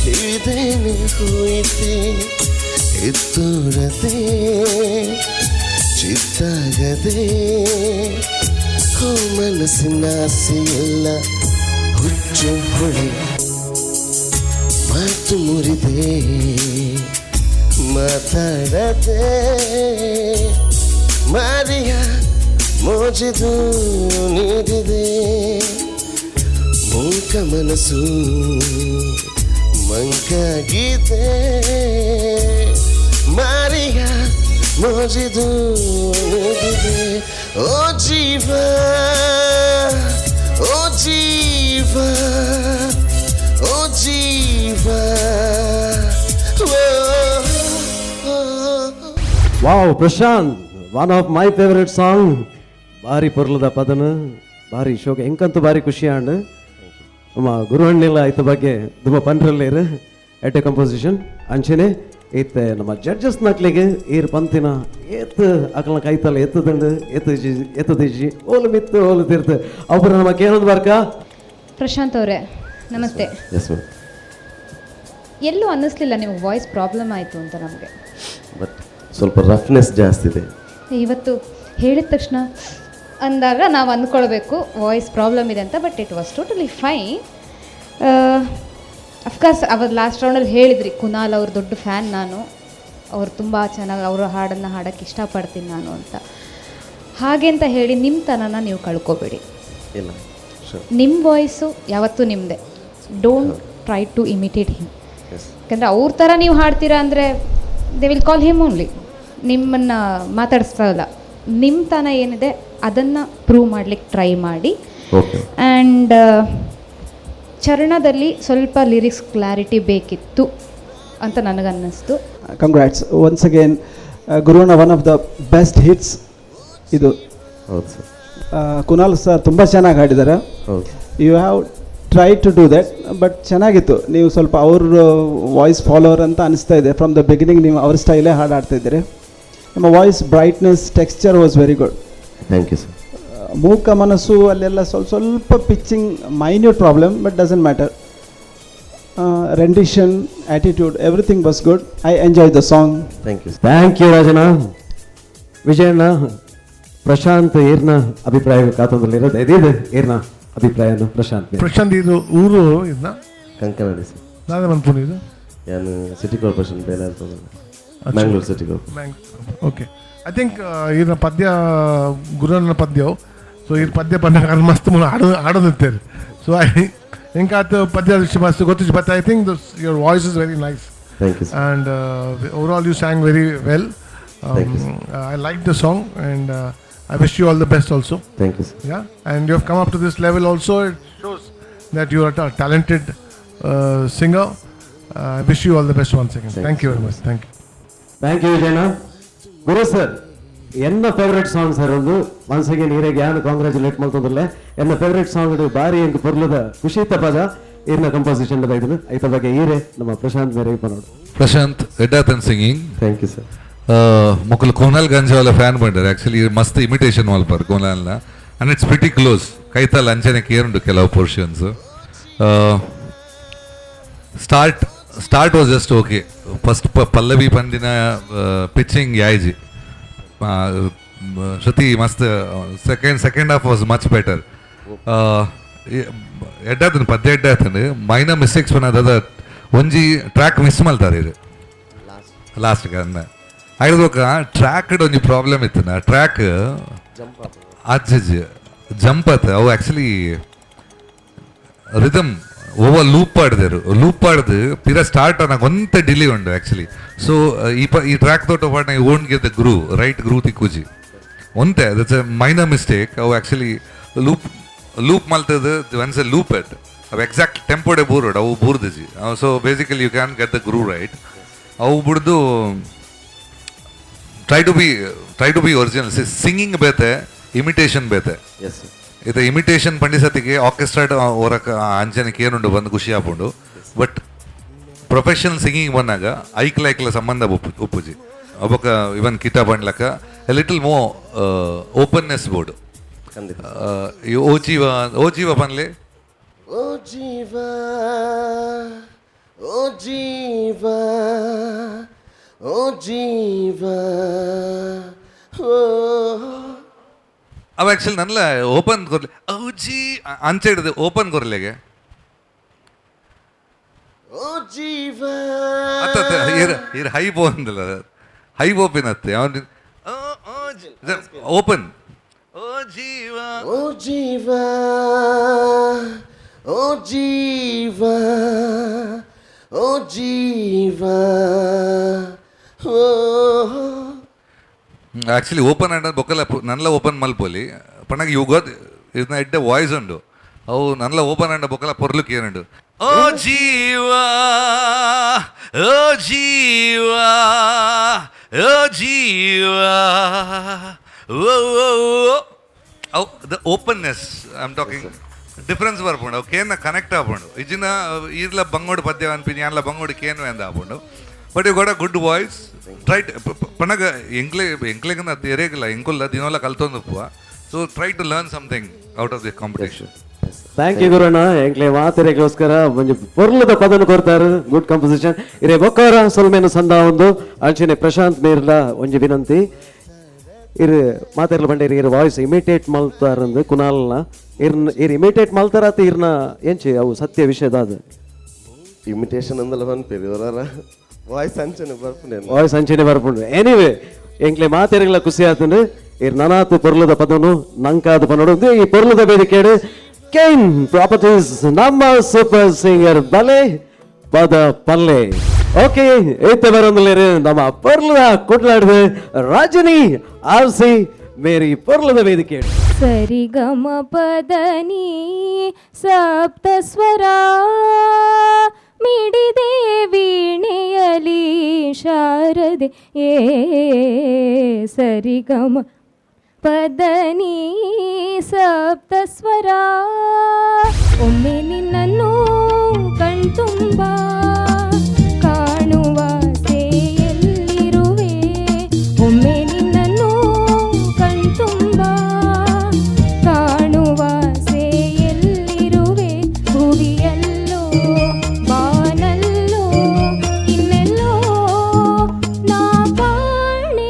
ತಿಳಿದೇನೆ ಹೋಯಿತೆ. ಎತ್ತೂರದೆ ಚಿತ್ತಾಗದೆ, ಹೋ ಮನಸ್ಸಿನ ಆಸೆಯೆಲ್ಲ ಹುಚ್ಚು ಹೊಳೆ. ಮಾತು ಮುರಿದೆ ಮಾತಾಡದೆ, ಮಾರಿಯ ಮೋಜಿದು ನೀಡಿದೆ, ಮೂಕ ಮನಸ್ಸು ಮಂಕಾಗಿದೆ, ಮಾರಿಯ ಮೋಜಿದು ನೀಡಿದೆ. ಓ ಜೀವ, ಓ ಜೀವ, ಓ ಜೀವ, ಓ. Wow Prashanth, one of my favourite song. ಬಾರಿ ಪೊರ್ಲದ ಪದನ, ಬಾರಿ ಶೋಕ, ಎಂಕಂತೂ ಬಾರಿ ಖುಷಿ ಆಂಡ್. ನಮ್ಮ ಗುರುಹಣ್ಣಿಲ್ಲ ಐತ ಬಗ್ಗೆ ತುಂಬ ಪನ್ರಲ್ಲೇರು ಎಟ್ಟೆ ಕಂಪೋಸಿಷನ್ ಅಂಚೆನೆ ಇತ್ತೆ ನಮ್ಮ ಜಡ್ಜಸ್ ನಕ್ಲಿಗೆ ಈರ್ ಪಂತಿನ ಏತ್ ಅಕಲ್ನ ಕೈತಲ್ಲ ಎತ್ತದಂಡು ಎತ್ತಜಿ ಎತ್ತದಿಜಿ ಓಲು ಮಿತ್ತು ಓಲು ತೀರ್ತು ಒಬ್ಬರು ನಮ್ಮ ಕೇಳೊಂದು ಬರ್ಕ. ಪ್ರಶಾಂತ್ ಅವರೇ ನಮಸ್ತೆ. Yes ma'am. ಎಲ್ಲೂ ಅನ್ನಿಸ್ಲಿಲ್ಲ ನಿಮಗೆ ವಾಯ್ಸ್ ಪ್ರಾಬ್ಲಮ್ ಆಯಿತು ಅಂತ ನಮಗೆ. ಬಟ್ ಸ್ವಲ್ಪ ರಫ್ನೆಸ್ ಜಾಸ್ತಿ ಇದೆ ಇವತ್ತು. ಹೇಳಿದ ತಕ್ಷಣ ಅಂದಾಗ ನಾವು ಅಂದ್ಕೊಳ್ಬೇಕು ವಾಯ್ಸ್ ಪ್ರಾಬ್ಲಮ್ ಇದೆ ಅಂತ, but it was totally fine. Of course ಅವತ್ತು ಲಾಸ್ಟ್ ರೌಂಡಲ್ಲಿ ಹೇಳಿದ್ರಿ ಕುನಾಲ್ ಅವ್ರ ದೊಡ್ಡ ಫ್ಯಾನ್ ನಾನು, ಅವ್ರು ತುಂಬ ಚೆನ್ನಾಗಿ ಅವರ ಹಾಡನ್ನು ಹಾಡೋಕ್ಕೆ ಇಷ್ಟಪಡ್ತೀನಿ ನಾನು ಅಂತ. ಹಾಗೆ ಅಂತ ಹೇಳಿ ನಿಮ್ಮ ತನನ ನೀವು ಕಳ್ಕೊಬೇಡಿ. ಇಲ್ಲ, ಶೋರ್. ನಿಮ್ಮ ವಾಯ್ಸು ಯಾವತ್ತೂ ನಿಮ್ಮದೇ. Don't try to imitate him. ಯಾಕಂದರೆ ಅವ್ರ ಥರ ನೀವು ಹಾಡ್ತೀರಾ ಅಂದರೆ they will call him only, ನಿಮ್ಮನ್ನು ಮಾತಾಡಿಸಲ್ಲ. ನಿಮ್ಮ ತನ ಏನಿದೆ ಅದನ್ನು ಪ್ರೂವ್ ಮಾಡಲಿಕ್ಕೆ ಟ್ರೈ ಮಾಡಿ. ಓಕೆ. ಆ್ಯಂಡ್ ಚರಣದಲ್ಲಿ ಸ್ವಲ್ಪ ಲಿರಿಕ್ಸ್ ಕ್ಲಾರಿಟಿ ಬೇಕಿತ್ತು ಅಂತ ನನಗನ್ನಿಸ್ತು. Congrats once again ಗುರುವಣ್ಣ, one of the best hits ಇದು. ಹೌದು ಸರ್. ಕುನಾಲ್ ಸರ್ ತುಂಬ ಚೆನ್ನಾಗಿ ಹಾಡಿದ್ದಾರೆ. ಹೌದು. You have try to do that, but ಚೆನ್ನಾಗಿತ್ತು. ನೀವು ಸ್ವಲ್ಪ ಅವ್ರ ವಾಯ್ಸ್ ಫಾಲೋವರ್ ಅಂತ ಅನಿಸ್ತಾ ಇದೆ. From the beginning ನೀವು ಅವ್ರ ಸ್ಟೈಲೇ ಹಾಡು ಹಾಡ್ತಾ ಇದ್ದೀರಿ. ನಿಮ್ಮ voice brightness, texture was very good. Thank you sir. ಮೂಕ ಮನಸ್ಸು ಅಲ್ಲೆಲ್ಲ ಸ್ವಲ್ಪ ಸ್ವಲ್ಪ pitching minute problem, but doesn't matter. Rendition, attitude, everything was good. I enjoy the song. Thank you. Thank you Rajanna. Vijayanna, Prashanth ಏರ್ನ ಅಭಿಪ್ರಾಯ ಕಾತಂದ್ರಲ್ಲಿರೋದು ಇದಿದೆ ಏರ್ನ ಅಭಿಪ್ರಾಯನ ಪ್ರಶಾಂತ್ ಮೇಲೆ. ಪ್ರಶಾಂತ್, ಇದು ಊರು ಇದನ್ನ? ಕಂಕನಾಡಿ ಸರ್. ನಾನೇ ಮನ್ಪುನಿ ಇದು. ನಾನು ಸಿಟಿ ಕಾರ್ಪೊರೇಷನ್ ಬೇಲೆ ಅಂತ, Mangalore city corporation. Okay, I think ಇದನ್ನ ಪದ್ಯ ಗುರುವನ್ನ ಪದ್ಯವು. ಸೊ ಈ ಪದ್ಯ ಬಂದಾಗ ಅದು ಮಸ್ತ್ ಮುನ್ನ ಹಾಡು ಹಾಡೋದಿರ್ತೇವೆ. ಸೊ I ಎಂಕ ಆತ ಪದ್ಯ ಮಸ್ತ್ ಗೊತ್ತಿತ್ತು, but I think your voice is very nice. Thank you sir. And overall you sang very well. Thank you, sir. I like the song and I wish you all the best also. Thank you sir. Yeah, and you have come up to this level also. It shows that you are a talented singer. I wish you all the best once again. Thank Thank you you so very much. Thank you. Thank you Vijayanna. Guru sir, ಎನ್ನ favourite song sir ಒಂದು. Once again ಹಿರೇಗೆ ಯಾನು congratulate ಮಲ್ತಂದ್ರಲ್ಲ, ಎನ್ನ favourite song ಇದು. ಬಾರಿ ಎಂಕ್ ಪೊರ್ಲದ ಖುಷಿ ಪದ ಈರ್ನ ಕಂಪೋಸಿಷನ್ ಇದನ್ನು ಐತ ಬಗ್ಗೆ ಈರೆ ನಮ್ಮ ಪ್ರಶಾಂತ್ ಮೇರೆ ನೋಡು. ಪ್ರಶಾಂತ್, ಎಡ್ಡಾತನ್ singing. Thank you sir. ಮೊಕಲು ಕೋನಲ್ ಗಂಜಾವಲ fan ಬಂಡರ್ actually ಮಸ್ತ್ ಇಮಿಟೇಷನ್ ಮಲ್ಪರ್ ಕೋನಲ್ನ. And it's pretty close. ಕೈತಲ್ ಅಂಚನೆ ಕೇರುಂಡು ಕೆಲವು portions. Start was just okay. First Pallavi ಪಂದಿನ ಪಿಚ್ಚಿಂಗ್ ಯಾಯ್ಜಿ ಶ್ರುತಿ ಮಸ್ತ್. Second half was much better. ಎಡ್ಡಾತಂಡು ಪದ್ಯ ಎಡ್ಡಾತಂಡು. ಮೈನರ್ ಮಿಸ್ಟೇಕ್ಸ್ ಪನ್ನ ಒಂಜಿ ಟ್ರ್ಯಾಕ್ ಮಿಸ್ ಮಲ್ತಾರೆ ಇದು ಲಾಸ್ಟ್ ಅಂದ ಐದು ಟ್ರ್ಯಾಕ್ ಒಂಜಿ ಪ್ರಾಬ್ಲಮ್ ಇತ್ತು. ಟ್ರ್ಯಾಕ್ ಅಜ್ಜಿ ಜಂಪ್ ಆತ. ಅವು ಆ್ಯಕ್ಚುಲಿ ರಿದಮ್ ಓವ ಲೂಪ್ ಆಡ್ದೇರು, ಲೂಪ್ ಆಡ್ದು ಪಿರ ಸ್ಟಾರ್ಟ್ ಆನಾಗ ಒಂತೆ ಡಿಲೇ ಉಂಡು ಆ್ಯಕ್ಚುಲಿ. ಸೊ ಈ ಟ್ರ್ಯಾಕ್ ತೋಟ ಪಾಡ್ನ won't get the groove right, groove ತಿಕ್ಕುಜಿ ಒಂತೆ. That's a minor mistake. ಅವು ಆ್ಯಕ್ಚುಲಿ ಲೂಪ್ ಲೂಪ್ ಮಲ್ತದ ಒನ್ಸ್ ಎ ಲೂಪ್ ಎಟ್ ಅವು ಎಕ್ಸಾಕ್ಟ್ ಟೆಂಪೋಡೆ ಬೂರೋಡು ಅವು ಬೂರ್ದಿಜಿ. So basically you can get the groove right. ಅವು ಬುಡ್ದು try to be original. Singing ಬೇತೆ, ಇಮಿಟೇಷನ್ ಬೇತೆ. ಇದು ಇಮಿಟೇಷನ್ ಪಂಡಿಸತಿಗೆ ಆರ್ಕೆಸ್ಟ್ರಾ ಹೊರಕ ಅಂಚನಕ್ಕೆ ಏನುಂಡು ಬಂದು ಖುಷಿ ಆಪುಂಡು. ಬಟ್ ಪ್ರೊಫೆಷನಲ್ ಸಿಂಗಿಂಗ್ ಬಂದಾಗ ಐಕ್ಲ ಐಕ್ಲ ಸಂಬಂಧ ಉಪ್ಪುಜಿ. ಒಬ್ಬಕ ಇವನ್ ಕಿಟ ಬಂಡ್ಲಕ ಲಿಟಲ್ ಮೋ ಓಪನ್ನೆಸ್ ಬೋರ್ಡ್. ಓ ಜೀವ, ಓ ಜೀವ ಪನ್ಲೆ. ಓ ಜೀವ, ಓ ಜೀವ, ಓ ಜೀವ, ಓ. ಅವ ಆ್ಯಕ್ಚುಲಿ ನನ್ಲ ಓಪನ್ ಕೊರ್ಲಿ. ಓ ಜೀ ಅಂಚೆ ಹಿಡಿದು ಓಪನ್ ಕೊರ್ಲೆಗೆ. ಓ ಜೀವ. ಅತ್ತ ಇರ್ ಇರ್ ಹೈ ಬೋ ಅಂದಲ್ಲ, ಹೈ ಬೋಪಿನತ್ತೆ ಅವನು ಓಪನ್. ಓ ಜೀವ, ಓ ಜೀವ, ಓ ಜೀವ, ಓ ಜೀವ, ಓ. ಆ್ಯಕ್ಚುಲಿ ಓಪನ್ ಆಂಡ್ ಬೊಕ್ಕಲ ನನ್ಲ ಓಪನ್ ಮಲ್ಪೊಲಿ ಪಣಗ you got ಇದನ್ನ ಎಡ್ಡೆ ವಾಯ್ಸ್ ಉಂಡು. ಅವು ನನ್ಲ ಓಪನ್ ಆಂಡ್ ಬೊಕ್ಕಲ ಪೊರ್ಲುಕ್ ಏನುಂಡು. ಓ ಜೀವ, ಓ ಜೀವ, ಓ ಜೀವ, ಓ ಓ ಓ. ಅವು the openness I am talking difference ಬರ್ಪುಂಡು. ಅವು ಕೇನ ಕನೆಕ್ಟ್ ಆಪುಂಡು. ಇಜಿನ ಈರ್ಲ ಬಂಗೋಡು ಪದ್ಯ ಅನ್ಪಿನಿ ಯಾನ್ಲ ಬಂಗೋಡು ಕೇನು ಎಂದ ಆಪುಂಡು. But you got a good voice. Try ಪನಗ ಎಂಕ್ಲೆ ಎಂಕ್ಲೆಗನ ಎರೇಗಿಲ್ಲ ಎಂಕುಲ್ಲ ದಿನೋಲ ಕಲ್ತೊಂದುಪ್ಪುವ. So try to learn something out of the competition. Thank you Guranna. ಎಂಕ್ಲೆ ಮಾತೆರೆಗೋಸ್ಕರ ಒಂಜಿ ಪೊರ್ಲದ ಪದನು ಕೊರ್ತಾರೆ. ಗುಡ್ ಕಂಪೋಸಿಷನ್ ಇರೆ ಬೊಕ್ಕಾರ ಸೊಲ್ಮೆನು ಸಂದ ಒಂದು. ಅಂಚನೆ ಪ್ರಶಾಂತ್ ಮೇರ್ಲ ಒಂಜಿ ವಿನಂತಿ, ಇರು ಮಾತೆರ್ಲ ಬಂಡೇರಿ ಇರು ವಾಯ್ಸ್ ಇಮಿಟೇಟ್ ಮಲ್ತಾರಂದು ಕುನಾಲ್ನ ಇರ್ನ ಇರ್ ಇಮಿಟೇಟ್ ಮಲ್ತಾರತ ಇರ್ನ ಎಂಚಿ ಅವು ಸತ್ಯ ವಿಷಯದಾದ. ಇಮಿಟೇಷನ್ ಅಂದಲ ಪನ್ಪೇರು ಇವರ ವಾಯ್ಸ್ ಅಂಚನೆ ಬರ್ಪುಂಡು. ವಾಯ್ಸ್ ಅಂಚನೆ ಬರ್ಪುಂಡು. ಎನಿವೆ ಎಂಕ್ಲೆ ಮಾತೆರೆಗ್ಲ ಖುಷಿ ಆತಂಡು. ಇರ್ ನನಾತ್ ಪೊರ್ಲದ ಪದನು ನಂಕಾದ ಪನೋಡು. ಈ ಪೊರ್ಲದ ವೇದಿಕೆಡು ಕೆನ್ ಪ್ರಾಪರ್ಟೀಸ್ ನಮ್ಮ ಸೂಪರ್ ಸಿಂಗರ್ ಬಲೆ ಪದ ಪಲ್ಲೆ. ಓಕೆ, ಏತ ಬರೋಂದುಲ್ಲೇರು ನಮ್ಮ ಪೊರ್ಲದ ಕುಡ್ಲಾಡ್ದು ರಜನಿ ಆರ್ಸಿ ಮೇರಿ ಪೊರ್ಲದ ವೇದಿಕೆ. ಸರಿಗಮ ಪದನಿ ಸಪ್ತಸ್ವರ ಮಿಡಿದೆ ವೀಣೆಯಲಿ ಶಾರದೆ ಏ ಸರಿಗಮ ಪದನಿ ಸಪ್ತಸ್ವರ. ಒಮ್ಮೆ ನಿನ್ನನ್ನು ಕಣ್ತುಂಬ ಕಾಣುವ ಎಲ್ಲಿರುವೆ, ಒಮ್ಮೆ ನಿನ್ನನ್ನು ಕಣ್ತುಂಬ ಕಾಣುವ ಎಲ್ಲಿರುವೆ, ಭುವಿಯಲ್ಲೋ ಬಾನಲ್ಲೋ ಇನ್ನೆಲ್ಲೋ ನಾ ಕಾಣೆ.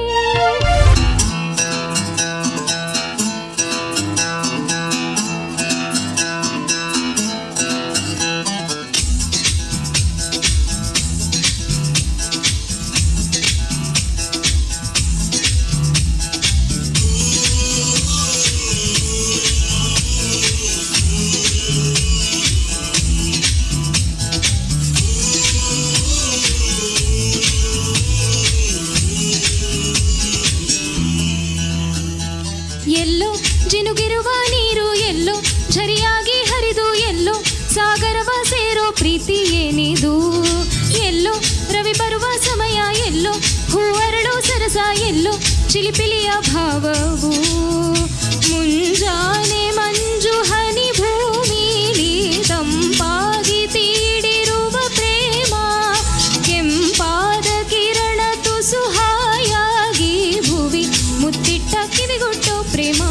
ಎಲ್ಲೋ ಜಿನುಗಿರುವ ನೀರು, ಎಲ್ಲೋ ಝರಿಯಾಗಿ ಹರಿದು, ಎಲ್ಲೋ ಸಾಗರವ ಸೇರೋ ಪ್ರೀತಿ ಏನಿದು, ಎಲ್ಲೋ ರವಿ ಬರುವ ಸಮಯ, ಎಲ್ಲೋ ಹೂವರಳೋ ಸರಸ, ಎಲ್ಲೋ ಚಿಲಿಪಿಲಿಯ ಭಾವವು. ಮುಂಜಾನೆ ಮಂಜು ಹನಿ ಭೂಮಿಲಿ ತಂಪಾಗಿ ತೀಡಿರುವ ಪ್ರೇಮ, ಕೆಂಪಾದ ಕಿರಣ ತುಸು ಹಾಯಾಗಿ ಭುವಿ ಮುತ್ತಿಟ್ಟ ಕಿವಿಗೊಟ್ಟು ಪ್ರೇಮ.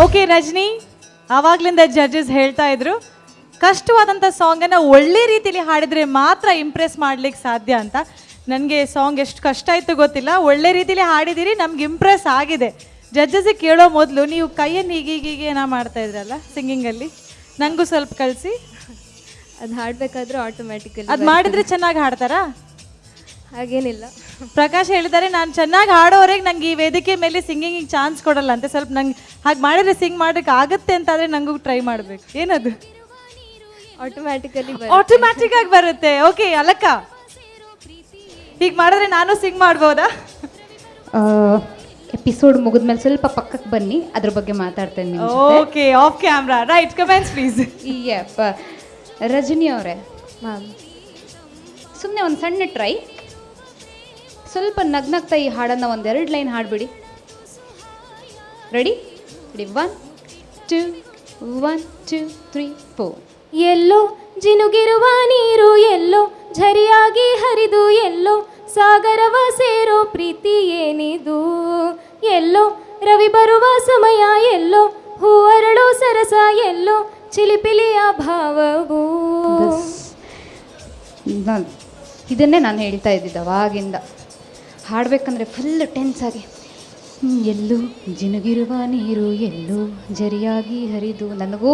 ಓಕೆ ರಜನಿ, ಆವಾಗ್ಲಿಂದ ಜಡ್ಜಸ್ ಹೇಳ್ತಾ ಇದ್ರು ಕಷ್ಟವಾದಂಥ ಸಾಂಗನ್ನು ಒಳ್ಳೆ ರೀತಿಲಿ ಹಾಡಿದ್ರೆ ಮಾತ್ರ ಇಂಪ್ರೆಸ್ ಮಾಡ್ಲಿಕ್ಕೆ ಸಾಧ್ಯ ಅಂತ. ನನಗೆ ಸಾಂಗ್ ಎಷ್ಟು ಕಷ್ಟ ಆಯಿತು ಗೊತ್ತಿಲ್ಲ, ಒಳ್ಳೆ ರೀತಿಲಿ ಹಾಡಿದ್ದೀರಿ, ನಮ್ಗೆ ಇಂಪ್ರೆಸ್ ಆಗಿದೆ. ಜಡ್ಜಸ್ಸಿಗೆ ಕೇಳೋ ಮೊದಲು ನೀವು ಕೈಯನ್ನು ಹೀಗೀಗೀಗೆ ಏನೋ ಮಾಡ್ತಾ ಇದ್ರಲ್ಲ ಸಿಂಗಿಂಗಲ್ಲಿ, ನನಗೂ ಸ್ವಲ್ಪ ಕಳಿಸಿ. ಅದು ಹಾಡಬೇಕಾದ್ರೂ ಆಟೋಮ್ಯಾಟಿಕಲಿ. ಅದು ಮಾಡಿದ್ರೆ ಚೆನ್ನಾಗಿ ಹಾಡ್ತಾರಾ? ಹಾಗೇನಿಲ್ಲ. ಪ್ರಕಾಶ್ ಹೇಳಿದ್ದಾರೆ, ನಾನು ಚೆನ್ನಾಗಿ ಹಾಡೋವರೆಗೆ ನಂಗೆ ಈ ವೇದಿಕೆ ಮೇಲೆ ಸಿಂಗಿಂಗಿಗೆ ಚಾನ್ಸ್ ಕೊಡಲ್ಲ ಅಂತ. ಸ್ವಲ್ಪ ನಂಗೆ ಹಾಗೆ ಮಾಡಿದ್ರೆ ಸಿಂಗ್ ಮಾಡೋಕ್ಕೆ ಆಗುತ್ತೆ ಅಂತಾದರೆ ನನಗೂ ಟ್ರೈ ಮಾಡಬೇಕು. ಏನದು? ಆಟೋಮ್ಯಾಟಿಕಲಿ. ಆಟೋಮ್ಯಾಟಿಕ್ ಆಗಿ ಬರುತ್ತೆ. ಓಕೆ ಅಲಕ್ಕ, ಹೀಗೆ ಮಾಡಿದ್ರೆ ನಾನು ಸಿಂಗ್ ಮಾಡ್ಬೋದಾ? ಎಪಿಸೋಡ್ ಮುಗಿದ್ಮೇಲೆ ಸ್ವಲ್ಪ ಪಕ್ಕಕ್ಕೆ ಬನ್ನಿ, ಅದ್ರ ಬಗ್ಗೆ ಮಾತಾಡ್ತೇನೆ ನಿಮ್ಮ ಜೊತೆ. Okay, off camera, right? Comments please. ಯಪ್ಪ, ರಜನಿ ಅವರೇ, ಮ್ಯಾಮ್. ಸುಮ್ಮನೆ ಒಂದು ಸಣ್ಣ ಟ್ರೈ, ಸ್ವಲ್ಪ ನಗ್ನಗ್ತಾ ಈ ಹಾಡನ್ನು ಒಂದೆರಡು ಲೈನ್ ಹಾಡ್ಬಿಡಿ. Ready? Ready, 1 2 1 2 3 4. ಎಲ್ಲೋ ಜಿನುಗಿರುವ ನೀರು, ಎಲ್ಲೋ ಝರಿಯಾಗಿ ಹರಿದು, ಎಲ್ಲೋ ಸಾಗರವ ಸೇರೋ ಪ್ರೀತಿ ಏನಿದು, ಎಲ್ಲೋ ರವಿ ಬರುವ ಸಮಯ, ಎಲ್ಲೋ ಹೂ ಅರಳೋ ಸರಸ, ಎಲ್ಲೋ ಚಿಲಿಪಿಲಿಯ ಭಾವವು. ಇದನ್ನೇ ನಾನು ಹೇಳ್ತಾ ಇದ್ದಿದ್ದು ಅವಾಗಿಂದ. ಹಾಡಬೇಕಂದ್ರೆ ಫುಲ್ ಟೆನ್ಸ್ ಆಗಿ, ಎಲ್ಲೋ ಜಿನುಗಿರುವ ನೀರು, ಎಲ್ಲೋ ಜರಿಯಾಗಿ ಹರಿದು. ನನಗೂ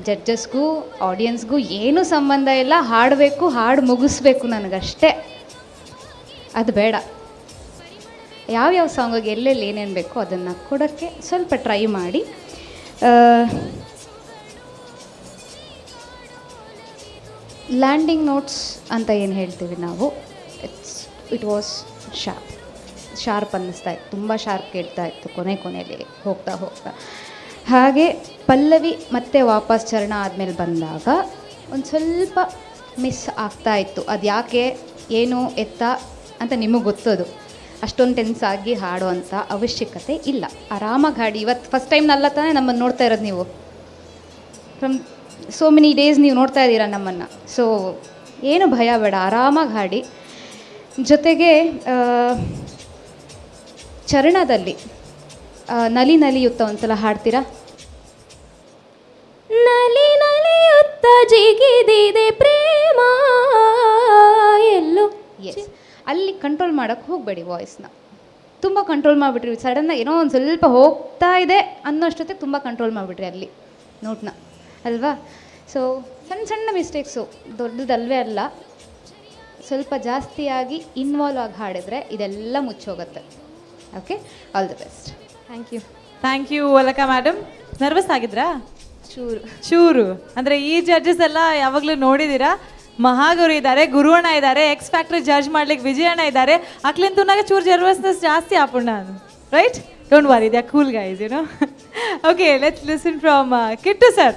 ಜಡ್ಜಸ್ಗೂ ಆಡಿಯನ್ಸ್ಗೂ ಏನೂ ಸಂಬಂಧ ಇಲ್ಲ, ಹಾಡಬೇಕು, ಹಾಡು ಮುಗಿಸ್ಬೇಕು ನನಗಷ್ಟೇ. ಅದು ಬೇಡ. ಯಾವ್ಯಾವ ಸಾಂಗಿಗೆ ಎಲ್ಲೆಲ್ಲಿ ಏನೇನು ಬೇಕೋ ಅದನ್ನು ಕೊಡೋಕ್ಕೆ ಸ್ವಲ್ಪ ಟ್ರೈ ಮಾಡಿ. ಲ್ಯಾಂಡಿಂಗ್ ನೋಟ್ಸ್ ಅಂತ ಏನು ಹೇಳ್ತೀವಿ ನಾವು, it was sharp, sharp ಅನ್ನಿಸ್ತಾ ಇತ್ತು, ತುಂಬ ಶಾರ್ಪ್ ಕೇಳ್ತಾ ಇತ್ತು ಕೊನೆ ಕೊನೆಯಲ್ಲಿ ಹೋಗ್ತಾ ಹೋಗ್ತಾ. ಹಾಗೆ ಪಲ್ಲವಿ ಮತ್ತೆ ವಾಪಸ್ ಚರಣ ಆದಮೇಲೆ ಬಂದಾಗ ಒಂದು ಸ್ವಲ್ಪ ಮಿಸ್ ಆಗ್ತಾ ಇತ್ತು. ಅದು ಯಾಕೆ ಏನು ಎತ್ತ ಅಂತ ನಿಮಗೆ ಗೊತ್ತದು. ಅಷ್ಟೊಂದು ಟೆನ್ಸ್ ಆಗಿ ಹಾಡುವಂಥ ಅವಶ್ಯಕತೆ ಇಲ್ಲ, ಆರಾಮಾಗಿ ಹಾಡಿ. ಇವತ್ತು ಫಸ್ಟ್ ಟೈಮ್ನಲ್ಲ ತಾನೇ ನಮ್ಮನ್ನು ನೋಡ್ತಾ ಇರೋದು ನೀವು, ಫ್ರಮ್ ಸೋ ಮೆನಿ ಡೇಸ್ ನೀವು ನೋಡ್ತಾ ಇದ್ದೀರಾ ನಮ್ಮನ್ನು. ಸೊ ಏನು ಭಯ ಬೇಡ, ಆರಾಮಾಗಿ ಹಾಡಿ. ಜೊತೆಗೆ ಚರಣದಲ್ಲಿ ನಲಿ ನಲಿಯುತ್ತ ಒಂದ್ಸಲ ಹಾಡ್ತೀರಾ? ನಲಿ ನಲಿಯುತ್ತ ಜಿಗಿದಿದೆ ಪ್ರೇಮ ಎಲ್ಲೋ. ಎಸ್, ಅಲ್ಲಿ ಕಂಟ್ರೋಲ್ ಮಾಡೋಕ್ಕೆ ಹೋಗಬೇಡಿ ವಾಯ್ಸ್ನ. ತುಂಬ ಕಂಟ್ರೋಲ್ ಮಾಡಿಬಿಟ್ರಿ ಸಡನ್ನಾಗಿ, ಏನೋ ಒಂದು ಸ್ವಲ್ಪ ಹೋಗ್ತಾ ಇದೆ ಅನ್ನೋಷ್ಟೊತ್ತಿಗೆ ತುಂಬ ಕಂಟ್ರೋಲ್ ಮಾಡಿಬಿಟ್ರಿ ಅಲ್ಲಿ ನೋಟ್ನ, ಅಲ್ವಾ? ಸೊ ಸಣ್ಣ ಸಣ್ಣ ಮಿಸ್ಟೇಕ್ಸು, ದೊಡ್ಡದಲ್ವೇ ಅಲ್ಲ. ಸ್ವಲ್ಪ ಜಾಸ್ತಿಯಾಗಿ ಇನ್ವಾಲ್ವ್ ಆಗಿ ಹಾಡಿದ್ರೆ ಇದೆಲ್ಲ ಮುಚ್ಚೋಗುತ್ತೆ. Okay, all the best. Thank you. Thank you Alaka madam. Nervous ಆಗಿದ್ರಾ? ಚೂರು. ಚೂರು ಅಂದರೆ ಈ ಜಡ್ಜಸ್ ಎಲ್ಲ ಯಾವಾಗಲೂ ನೋಡಿದ್ದೀರಾ, ಮಹಾಗುರು ಇದ್ದಾರೆ, ಗುರುವಣ್ಣ ಇದ್ದಾರೆ, ಎಕ್ಸ್ ಫ್ಯಾಕ್ಟ್ರಿ ಜಡ್ಜ್ ಮಾಡ್ಲಿಕ್ಕೆ ವಿಜಯಣ್ಣ ಇದ್ದಾರೆ. ಅಕ್ಲಿಂತುನಾಗ ಚೂರು ಜರ್ವಸ್ನೆಸ್ ಜಾಸ್ತಿ ಆಪುಣ್ಣ, right? Don't worry, they are cool guys, you know. Okay, let's listen from Kittu sir.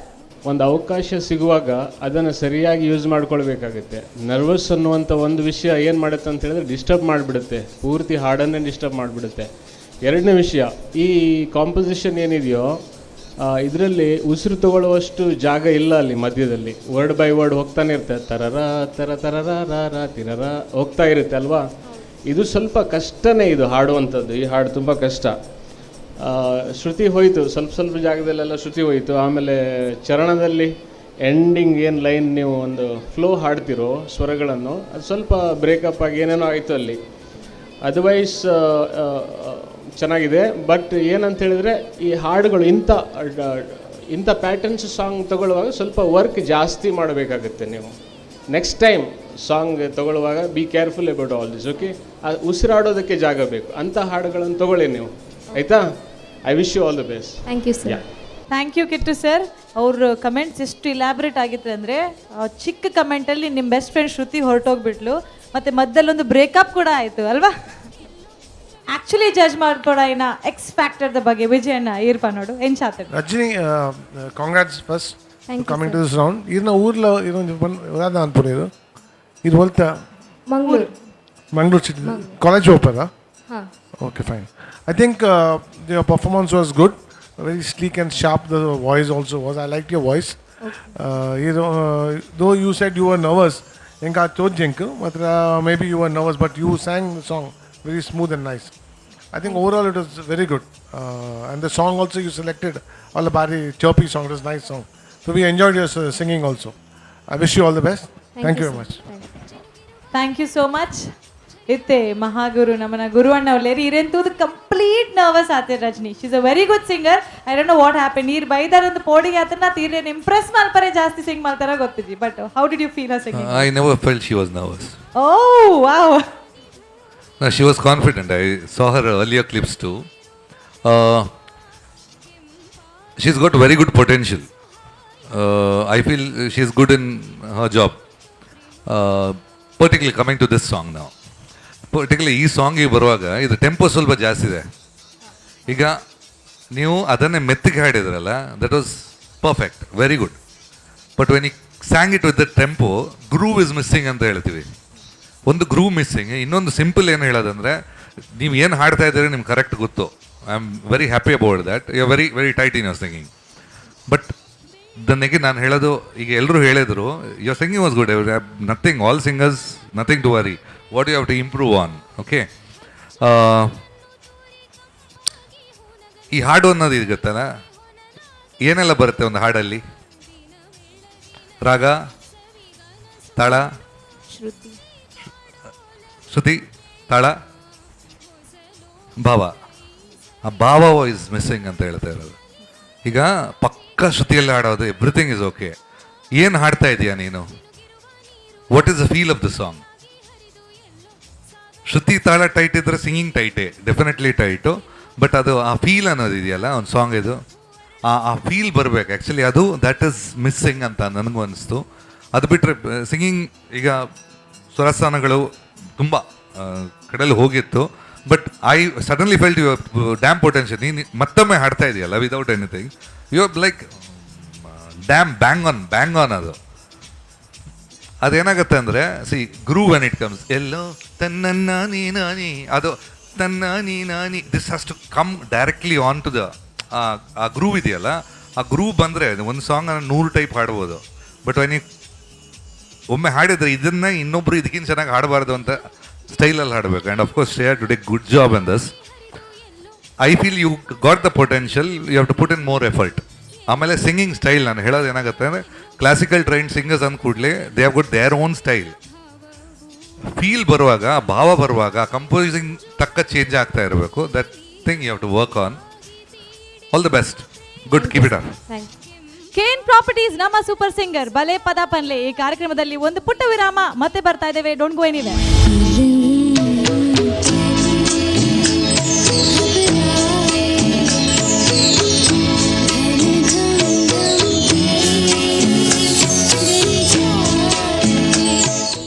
ಒಂದು ಅವಕಾಶ ಸಿಗುವಾಗ ಅದನ್ನು ಸರಿಯಾಗಿ ಯೂಸ್ ಮಾಡ್ಕೊಳ್ಬೇಕಾಗುತ್ತೆ. ನರ್ವಸ್ ಅನ್ನುವಂಥ ಒಂದು ವಿಷಯ ಏನು ಮಾಡುತ್ತೆ ಅಂತ ಹೇಳಿದ್ರೆ ಡಿಸ್ಟರ್ಬ್ ಮಾಡಿಬಿಡುತ್ತೆ, ಪೂರ್ತಿ ಹಾಡನ್ನೇ ಡಿಸ್ಟರ್ಬ್ ಮಾಡಿಬಿಡುತ್ತೆ. ಎರಡನೇ ವಿಷಯ, ಈ ಕಾಂಪೊಸಿಷನ್ ಏನಿದೆಯೋ ಇದರಲ್ಲಿ ಉಸಿರು ತಗೊಳ್ಳುವಷ್ಟು ಜಾಗ ಇಲ್ಲ ಅಲ್ಲಿ ಮಧ್ಯದಲ್ಲಿ. ವರ್ಡ್ ಬೈ ವರ್ಡ್ ಹೋಗ್ತಾನೆ ಇರುತ್ತೆ, ತರರ ತರ ತರರ ರ ತಿರರ ಹೋಗ್ತಾ ಇರುತ್ತೆ ಅಲ್ವಾ? ಇದು ಸ್ವಲ್ಪ ಕಷ್ಟನೇ ಇದು ಹಾಡುವಂಥದ್ದು. ಈ ಹಾಡು ತುಂಬ ಕಷ್ಟ. ಶ್ರುತಿ ಹೋಯಿತು, ಸ್ವಲ್ಪ ಸ್ವಲ್ಪ ಜಾಗದಲ್ಲೆಲ್ಲ ಶ್ರುತಿ ಹೋಯಿತು. ಆಮೇಲೆ ಚರಣದಲ್ಲಿ ಎಂಡಿಂಗ್ ಏನು ಲೈನ್ ನೀವು ಒಂದು ಫ್ಲೋ ಹಾಡ್ತಿರೋ ಸ್ವರಗಳನ್ನು, ಅದು ಸ್ವಲ್ಪ ಬ್ರೇಕಪ್ ಆಗಿ ಏನೇನೋ ಆಯಿತು ಅಲ್ಲಿ. ಅದರ್ವೈಸ್ ಚೆನ್ನಾಗಿದೆ. ಬಟ್ ಏನಂತ ಹೇಳಿದರೆ ಈ ಹಾಡುಗಳು ಇಂಥ ಇಂಥ ಪ್ಯಾಟರ್ನ್ಸ್ ಸಾಂಗ್ ತಗೊಳ್ಳುವಾಗ ಸ್ವಲ್ಪ ವರ್ಕ್ ಜಾಸ್ತಿ ಮಾಡಬೇಕಾಗುತ್ತೆ ನೀವು. ನೆಕ್ಸ್ಟ್ ಟೈಮ್ ಸಾಂಗ್ ತಗೊಳ್ಳುವಾಗ be careful about all this, okay? ಉಸಿರಾಡೋದಕ್ಕೆ ಜಾಗ ಬೇಕು, ಅಂಥ ಹಾಡುಗಳನ್ನು ತಗೊಳ್ಳಿ ನೀವು, ಆಯಿತಾ? I wish you all the best. Thank you sir. Thank you Kittu sir. ಅವ್ರ ಕಮೆಂಟ್ಸ್ ಎಷ್ಟು ಇಲ್ಯಾಬ್ರೇಟ್ ಆಗಿತ್ತು ಅಂದರೆ, ಚಿಕ್ಕ ಕಮೆಂಟಲ್ಲಿ ನಿಮ್ಮ ಬೆಸ್ಟ್ ಫ್ರೆಂಡ್ ಶ್ರುತಿ ಹೊರಟೋಗ್ಬಿಟ್ಲು, ಮತ್ತು ಮಧ್ಯದಲ್ಲಿ ಒಂದು ಬ್ರೇಕಪ್ ಕೂಡ ಆಯಿತು ಅಲ್ವಾ? ಆ್ಯಕ್ಚುಲಿ ಜಡ್ಜ್ ಮಾಡ್ಕೊಡ ಇನ್ನ ಎಕ್ಸ್ ಫ್ಯಾಕ್ಟರ್ದ ಬಗ್ಗೆ ವಿಜಯಣ್ಣ ಈರ್ಪ ನೋಡು ಎಂಚಾತ. Rajini, congrats first coming to this round. ಇದನ್ನ ಊರ್ಲ ಇದೊಂದು ಅನ್ಪುಣಿದು ಇದು ಹೊಲ್ತ ಮಂಗಳೂರು. ಮಂಗಳೂರು ಸಿಟಿ ಕಾಲೇಜ್ ಓಪದಾ? ಹಾಂ. Okay, fine. I think your performance was good, very sleek and sharp. The voice also was. I liked your voice. Though you said you were nervous, enka chodjenku, but maybe you were nervous, but you sang the song very smooth and nice. I think overall it was very good. And the song also you selected, all ಬಾರಿ chirpy song, it was nice song. So we enjoyed your singing also. I wish you all the best. Thank you very much. Thank you so much. ಇತ್ತೆ ಮಹಾಗುರು ನಮ್ಮನ ಗುರು ಅಣ್ಣ ಅವ್ಲೇರಿ ಇರೆಂತೂದು ಕಂಪ್ಲೀಟ್ ನರ್ವಸ್ ಆತೆ Rajani. She is a very good singer. I don't know what happen. ನೀರು ಬೈದಾರಂತ ಪೋಡಿಗೆ ಆತನ ತೀರೇನು ಇಂಪ್ರೆಸ್ ಮಲ್ಪರೆ ಜಾಸ್ತಿ ಸಿಂಗ್ ಮಾಡ್ತಾರ ಗೊತ್ತಿದ್ದಿ. But how did you feel her singing? I never felt she was nervous. Oh wow. No, she was confident. I saw her earlier clips too. She's got very good potential. I feel she's good in her job. Particularly coming to this song now. Particularly ಈ ಸಾಂಗಿಗೆ ಬರುವಾಗ ಇದು ಟೆಂಪೋ ಸ್ವಲ್ಪ ಜಾಸ್ತಿ ಇದೆ. ಈಗ ನೀವು ಅದನ್ನೇ ಮೆತ್ತಗೆ ಹಾಡಿದ್ರಲ್ಲ, that was perfect, very good. But when you sang it with the tempo, groove is missing ಅಂತ ಹೇಳ್ತೀವಿ. ಒಂದು ಗ್ರೂವ್ ಮಿಸ್ಸಿಂಗ್. ಇನ್ನೊಂದು ಸಿಂಪಲ್ ಏನು ಹೇಳೋದಂದರೆ, ನೀವು ಏನು ಹಾಡ್ತಾ ಇದ್ದೀರಿ ನಿಮ್ಗೆ ಕರೆಕ್ಟ್ ಗೊತ್ತು. I am very happy about that. You are very very tight in your singing. But ನನಗೆ ನಾನು ಹೇಳೋದು, ಈಗ ಎಲ್ಲರೂ ಹೇಳಿದರು your singing was good, nothing, all singers nothing to worry, what you have to improve on. Okay, ಈ ಹಾಡು ಅನ್ನೋದು ಇದು ಗೊತ್ತಲ್ಲ, ಏನೆಲ್ಲ ಬರುತ್ತೆ ಒಂದು ಹಾಡಲ್ಲಿ? ರಾಗ, ತಾಳ, ಶ್ರುತಿ, ಶ್ರುತಿ, ತಾಳ, ಭಾವ. ಆ ಭಾವ is missing ಅಂತ ಹೇಳ್ತಾ ಇರೋದು. ಈಗ ಪಕ್ಕ ಶ್ರುತಿಯಲ್ಲಿ ಹಾಡೋದು, ಎವ್ರಿಥಿಂಗ್ is okay. ಏನು ಹಾಡ್ತಾ ಇದೀಯಾ ನೀನು? What is the feel of the song? ಶ್ರುತಿ ತಾಳ ಟೈಟ್ ಇದ್ದರೆ ಸಿಂಗಿಂಗ್ ಟೈಟೇ, ಡೆಫಿನೆಟ್ಲಿ ಟೈಟು. ಬಟ್ ಅದು ಆ ಫೀಲ್ ಅನ್ನೋದು ಇದೆಯಲ್ಲ ಒಂದು ಸಾಂಗ್ ಇದು, ಆ ಫೀಲ್ ಬರಬೇಕು ಆ್ಯಕ್ಚುಲಿ. ಅದು that is missing ಅಂತ ನನಗೂ ಅನಿಸ್ತು. ಅದು ಬಿಟ್ಟರೆ ಸಿಂಗಿಂಗ್ ಈಗ ಸ್ವರಸ್ಥಾನಗಳು ತುಂಬ ಕಡೆಯಲ್ಲಿ ಹೋಗಿತ್ತು. But I suddenly felt your damn potential. ನೀನು ಮತ್ತೊಮ್ಮೆ ಹಾಡ್ತಾ ಇದೆಯಲ್ಲ without anything, you are like damn bang on bang on. ಅದು ಅದೇನಾಗುತ್ತೆ ಅಂದರೆ, see groove when it comes, ಎಲ್ಲೋ ತನ್ನ ನೀ ನಾನಿ, ಅದು ತನ್ನ ನೀ ನಾನಿ, this has to come directly on to the ಆ ಗ್ರೂವ್ ಇದೆಯಲ್ಲ, ಆ ಗ್ರೂವ್ ಬಂದರೆ ಒಂದು ಸಾಂಗನ್ನು 100 ಟೈಪ್ ಹಾಡ್ಬೋದು. ಬಟ್ when you ಒಮ್ಮೆ ಹಾಡಿದರೆ ಇದನ್ನು ಇನ್ನೊಬ್ಬರು ಇದಕ್ಕಿಂತ ಚೆನ್ನಾಗಿ ಹಾಡಬಾರ್ದು ಅಂತ ಸ್ಟೈಲಲ್ಲಿ ಹಾಡಬೇಕು. And of course Shreya today good job in this. I feel you got the potential, you have to put in more effort. ಆಮೇಲೆ ಸಿಂಗಿಂಗ್ ಸ್ಟೈಲ್ ನಾನು ಹೇಳೋದು ಏನಾಗುತ್ತೆ ಅಂದರೆ, ಕ್ಲಾಸಿಕಲ್ ಟ್ರೈನ್ಡ್ ಸಿಂಗರ್ಸ್ ಅಂದ ಕೂಡಲೇ they have got their own style. Feel ಬರುವಾಗ, ಭಾವ ಬರುವಾಗ ಕಂಪೋಸಿಂಗ್ ತಕ್ಕ ಚೇಂಜ್ ಆಗ್ತಾ ಇರಬೇಕು. That thing you have to work on. All the best, good, keep it up. Thank you. KN properties ನಮ್ಮ ಸೂಪರ್ ಸಿಂಗರ್ ಬಲೆ ಪದ ಪನ್ಲೆ ಈ ಕಾರ್ಯಕ್ರಮದಲ್ಲಿ ಒಂದು ಪುಟ್ಟ ವಿರಾಮ, ಮತ್ತೆ ಬರ್ತಾ ಇದ್ದೇವೆ. Don't go anywhere.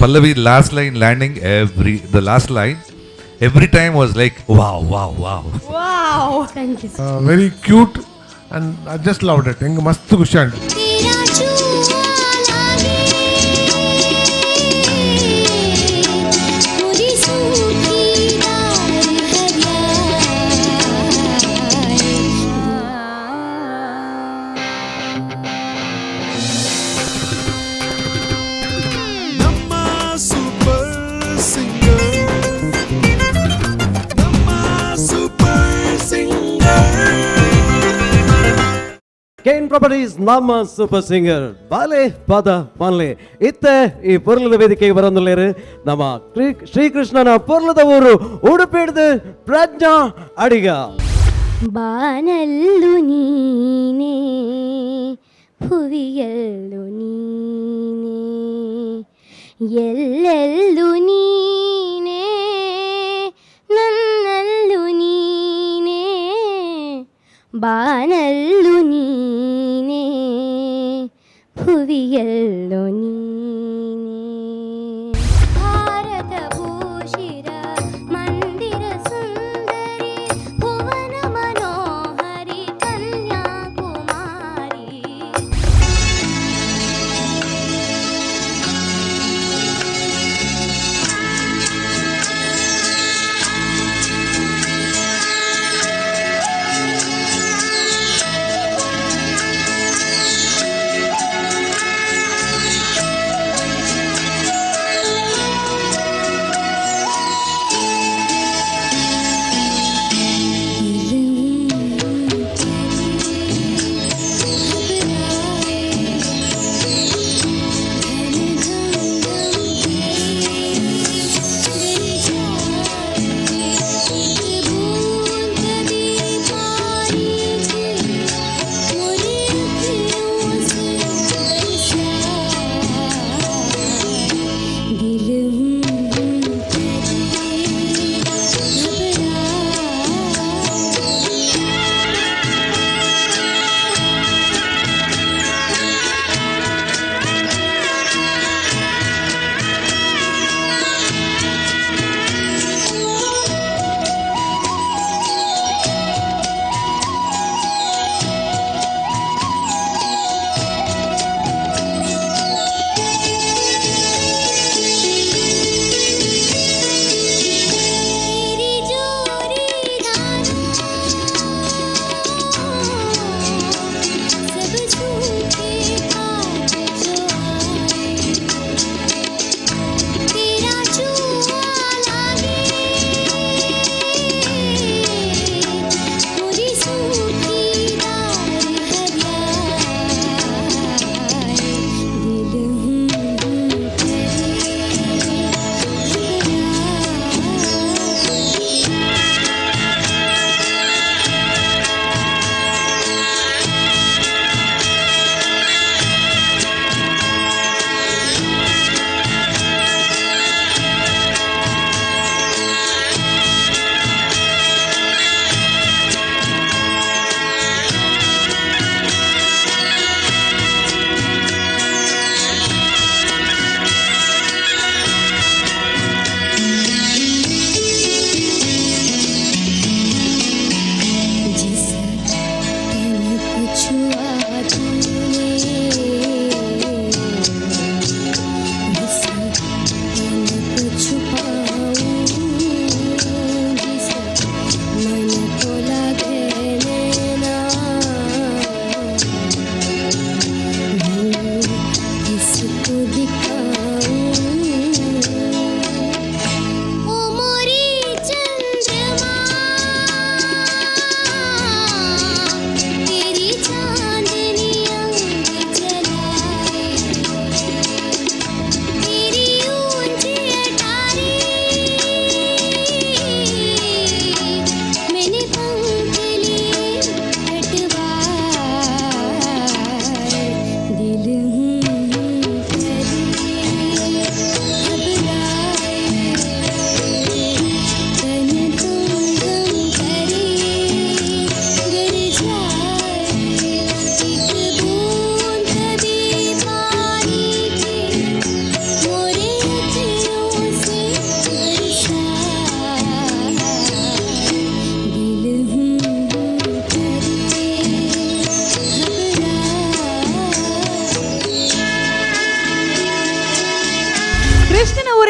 Pallavi last line landing, every the last line every time was like wow wow wow wow. Thank you. Very cute and I just loved it. ಹೆಂಗೆ ಮಸ್ತ್ ಖುಷಿ ಆಯ್ತು. ಕೆಎನ್ ಪ್ರಾಪರ್ಟೀಸ್ ನಮ್ಮ ಸೂಪರ್ ಸಿಂಗರ್ ಬಾಲೆ ಪದ ಪನ್ಲೆ ಇತ್ತೆ ಈ ಪೊರ್ಲದ ವೇದಿಕೆಗೆ ಬರೋದಿಲ್ಲೇರು ನಮ್ಮ ಶ್ರೀಕೃಷ್ಣನ ಪೊರ್ಲದ ಊರು ಉಡುಪಿಡ್ದು ಪ್ರಜ್ಞಾ ಅಡಿಗ. ಬಾನಲ್ಲು ನೀನೇ ಭುವಿಯಲ್ಲು ನೀನೇ ಎಲ್ಲೆಲ್ಲೂ ನೀನೇ ನನ್ನಲ್ಲೂ ನೀನೇ ಬಾನಲ್ಲು ನೀನೇ ಭುವಿಯಲ್ಲು ನೀನೇ. ಭಾರತ ಭೂಷಿರ ಮಂದಿರ ಸುಂದರಿ ಭುವನ ಮನೋಹರಿ ಕನ್ಯಾಕುಮಾರಿ.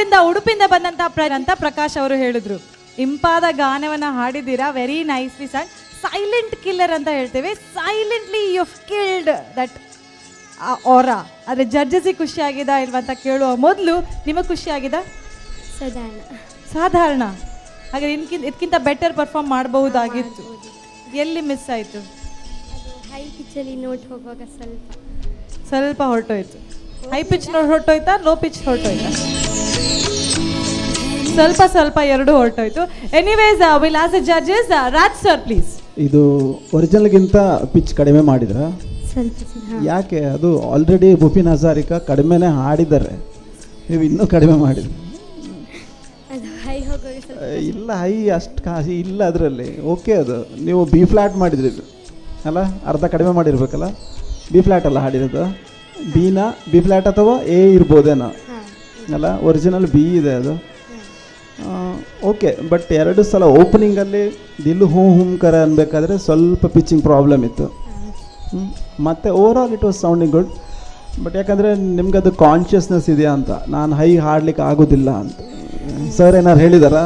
ಊರಿಂದ ಉಡುಪಿಂದ ಬಂದಂತ ಅಂತ ಪ್ರಕಾಶ್ ಅವರು ಹೇಳಿದ್ರು. ಇಂಪಾದ ಗಾನವನ್ನ ಹಾಡಿದ್ದೀರಾ, very nicely sir. Silent killer ಅಂತ ಹೇಳ್ತೇವೆ. Silently you killed that aura. ಆದರೆ ಜಡ್ಜಸ್ಸಿಗೆ ಖುಷಿಯಾಗಿದಾ ಇಲ್ವಾ ಅಂತ ಕೇಳುವ ಮೊದಲು ನಿಮಗೆ ಖುಷಿಯಾಗಿದಾ? ಸಾಧಾರಣ. ಸಾಧಾರಣ. ಹಾಗೆ ಇದಕ್ಕಿಂತ ಬೆಟರ್ ಪರ್ಫಾರ್ಮ್ ಮಾಡಬಹುದಾಗಿತ್ತು. ಎಲ್ಲಿ ಮಿಸ್ ಆಯಿತು? ಹೈ ಪಿಚ್ಚಲ್ಲಿ ನೋಟ್ ಹೋಗುವಾಗ ಸ್ವಲ್ಪ ಸ್ವಲ್ಪ ಹೊರಟೋಯ್ತು. ಹೈ ಪಿಚ್ ಹೊರಟೋಯ್ತಾ, ಲೋ ಪಿಚ್ ಹೊರಟೋಯ್ತಾ? ಸ್ವಲ್ಪ ಸ್ವಲ್ಪ ಎರಡು ಹೊರಟೋಯ್ತು. Anyways, will ask the judges. Raj sir, please. ಇದು ಒರಿಜಿನಲ್ಗಿಂತ ಪಿಚ್ ಕಡಿಮೆ ಮಾಡಿದ್ರಾ? ಸ್ವಲ್ಪ ಸರ್. ಹಾಂ. ಯಾಕೆ? ಅದು ಆಲ್ರೆಡಿ ಭೂಪಿನ್ ಹಜಾರಿಕಾ ಕಡಿಮೆನೇ ಹಾಡಿದ್ದಾರೆ, ನೀವು ಇನ್ನೂ ಕಡಿಮೆ ಮಾಡಿದ್ರಿ. ಅದು ಹೈ ಹೋಗುವಾಗ ಸ್ವಲ್ಪ. ಇಲ್ಲ, ಹೈ ಅಷ್ಟು ಕಾಸಿ ಇಲ್ಲ ಅದರಲ್ಲಿ. ಓಕೆ, ಅದು ನೀವು ಬಿ ಫ್ಲ್ಯಾಟ್ ಮಾಡಿದ್ರಿ ಅಲ್ಲ, ಅರ್ಧ ಕಡಿಮೆ ಮಾಡಿರ್ಬೇಕಲ್ಲ. ಬಿ ಫ್ಲ್ಯಾಟ್ ಅಲ್ಲ ಹಾಡಿರೋದು, ಬಿನ ಬಿ ಫ್ಲ್ಯಾಟ್ ಅಥವಾ ಎ ಇರ್ಬೋದೇನೋ ಅಲ್ಲ. ಒರಿಜಿನಲ್ ಬಿ ಇದೆ ಅದು. ಓಕೆ, ಬಟ್ ಎರಡು ಸಲ ಓಪನಿಂಗಲ್ಲಿ ದಿಲ್ ಹೂ ಹುಮ್ ಕರ ಅನ್ಬೇಕಾದ್ರೆ ಸ್ವಲ್ಪ ಪಿಚ್ಚಿಂಗ್ ಪ್ರಾಬ್ಲಮ್ ಇತ್ತು. ಮತ್ತು overall it was sounding good. But ಯಾಕಂದರೆ ನಿಮ್ಗೆ ಅದು ಕಾನ್ಷಿಯಸ್ನೆಸ್ ಇದೆಯಾ ಅಂತ, ನಾನು ಹೈ ಹಾಡಲಿಕ್ಕೆ ಆಗೋದಿಲ್ಲ ಅಂತ ಸರ್ ಏನಾರು ಹೇಳಿದಾರಾ?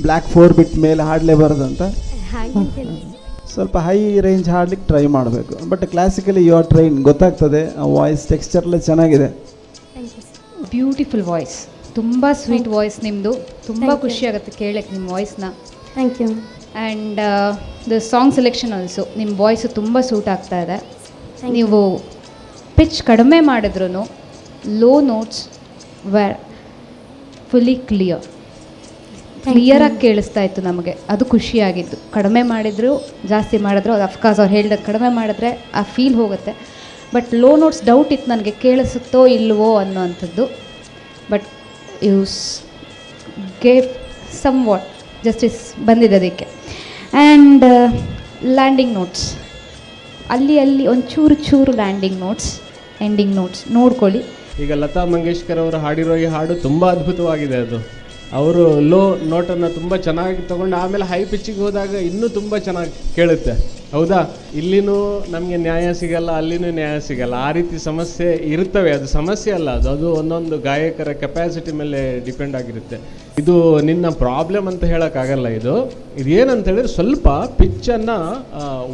ಬ್ಲ್ಯಾಕ್ ಫೋರ್ ಬಿಟ್ ಮೇಲೆ ಹಾಡಲೇಬಾರ್ದು ಅಂತ? ಹಾಗಂತಿಲ್ಲ. ಸ್ವಲ್ಪ ಹೈ ರೇಂಜ್ ಹಾಡ್ಲಿಕ್ಕೆ ಟ್ರೈ ಮಾಡಬೇಕು. But classically you are trained, ಗೊತ್ತಾಗ್ತದೆ. ಆ ವಾಯ್ಸ್ ಟೆಕ್ಸ್ಚರ್ಲ್ಲ ಚೆನ್ನಾಗಿದೆ. Thank you sir. Beautiful voice, ತುಂಬ ಸ್ವೀಟ್ ವಾಯ್ಸ್ ನಿಮ್ಮದು. ತುಂಬ Thank you. ಖುಷಿ ಆಗುತ್ತೆ ಕೇಳಕ್ಕೆ ನಿಮ್ಮ ವಾಯ್ಸ್ನ. Thank you. And the song selection also, ನಿಮ್ಮ ವಾಯ್ಸು ತುಂಬ ಸೂಟ್ ಆಗ್ತಾ ಇದೆ. Thank ನೀವು ಪಿಚ್ ಕಡಿಮೆ ಮಾಡಿದ್ರು low notes were fully clear. Thank you. ಕ್ಲಿಯರಾಗಿ ಕೇಳಿಸ್ತಾ ಇತ್ತು ನಮಗೆ, ಅದು ಖುಷಿಯಾಗಿದ್ದು. ಕಡಿಮೆ ಮಾಡಿದ್ರು ಜಾಸ್ತಿ ಮಾಡಿದ್ರು ಅದು ಅಫ್ಕೋರ್ಸ್ ಅವ್ರು ಹೇಳ್ದಾಗ ಕಡಿಮೆ ಮಾಡಿದ್ರೆ ಆ ಫೀಲ್ ಹೋಗುತ್ತೆ. ಬಟ್ ಲೋ ನೋಟ್ಸ್ ಡೌಟ್ ಇತ್ತು ನನಗೆ, ಕೇಳಿಸುತ್ತೋ ಇಲ್ವೋ ಅನ್ನೋವಂಥದ್ದು. But you gave somewhat justice ಬಂದಿದೆ ಅದಕ್ಕೆ. ಆ್ಯಂಡ್ ಲ್ಯಾಂಡಿಂಗ್ ನೋಟ್ಸ್ ಅಲ್ಲಿ ಅಲ್ಲಿ ಒಂದು ಚೂರು ಚೂರು ಲ್ಯಾಂಡಿಂಗ್ ನೋಟ್ಸ್, ಎಂಡಿಂಗ್ ನೋಟ್ಸ್ ನೋಡ್ಕೊಳ್ಳಿ. ಈಗ ಲತಾ ಮಂಗೇಶ್ಕರ್ ಅವರು ಹಾಡಿರೋ ಈ ಹಾಡು ತುಂಬ ಅದ್ಭುತವಾಗಿದೆ. ಅದು ಅವರು ಲೋ ನೋಟನ್ನು ತುಂಬ ಚೆನ್ನಾಗಿ ತೊಗೊಂಡು ಆಮೇಲೆ ಹೈ ಪಿಚ್ಚಿಗೆ ಹೋದಾಗ ಇನ್ನೂ ತುಂಬ ಚೆನ್ನಾಗಿ ಕೇಳುತ್ತೆ, ಹೌದಾ? ಇಲ್ಲಿನೂ ನಮಗೆ ನ್ಯಾಯ ಸಿಗಲ್ಲ, ಅಲ್ಲಿನೂ ನ್ಯಾಯ ಸಿಗಲ್ಲ. ಆ ರೀತಿ ಸಮಸ್ಯೆ ಇರ್ತವೆ. ಅದು ಸಮಸ್ಯೆ ಅಲ್ಲ, ಅದು ಅದು ಒಂದೊಂದು ಗಾಯಕರ ಕೆಪಾಸಿಟಿ ಮೇಲೆ ಡಿಪೆಂಡ್ ಆಗಿರುತ್ತೆ. ಇದು ನಿನ್ನ ಪ್ರಾಬ್ಲಮ್ ಅಂತ ಹೇಳೋಕ್ಕಾಗಲ್ಲ. ಇದು ಇದೇನಂತ ಹೇಳಿದ್ರೆ ಸ್ವಲ್ಪ ಪಿಚ್ಚನ್ನು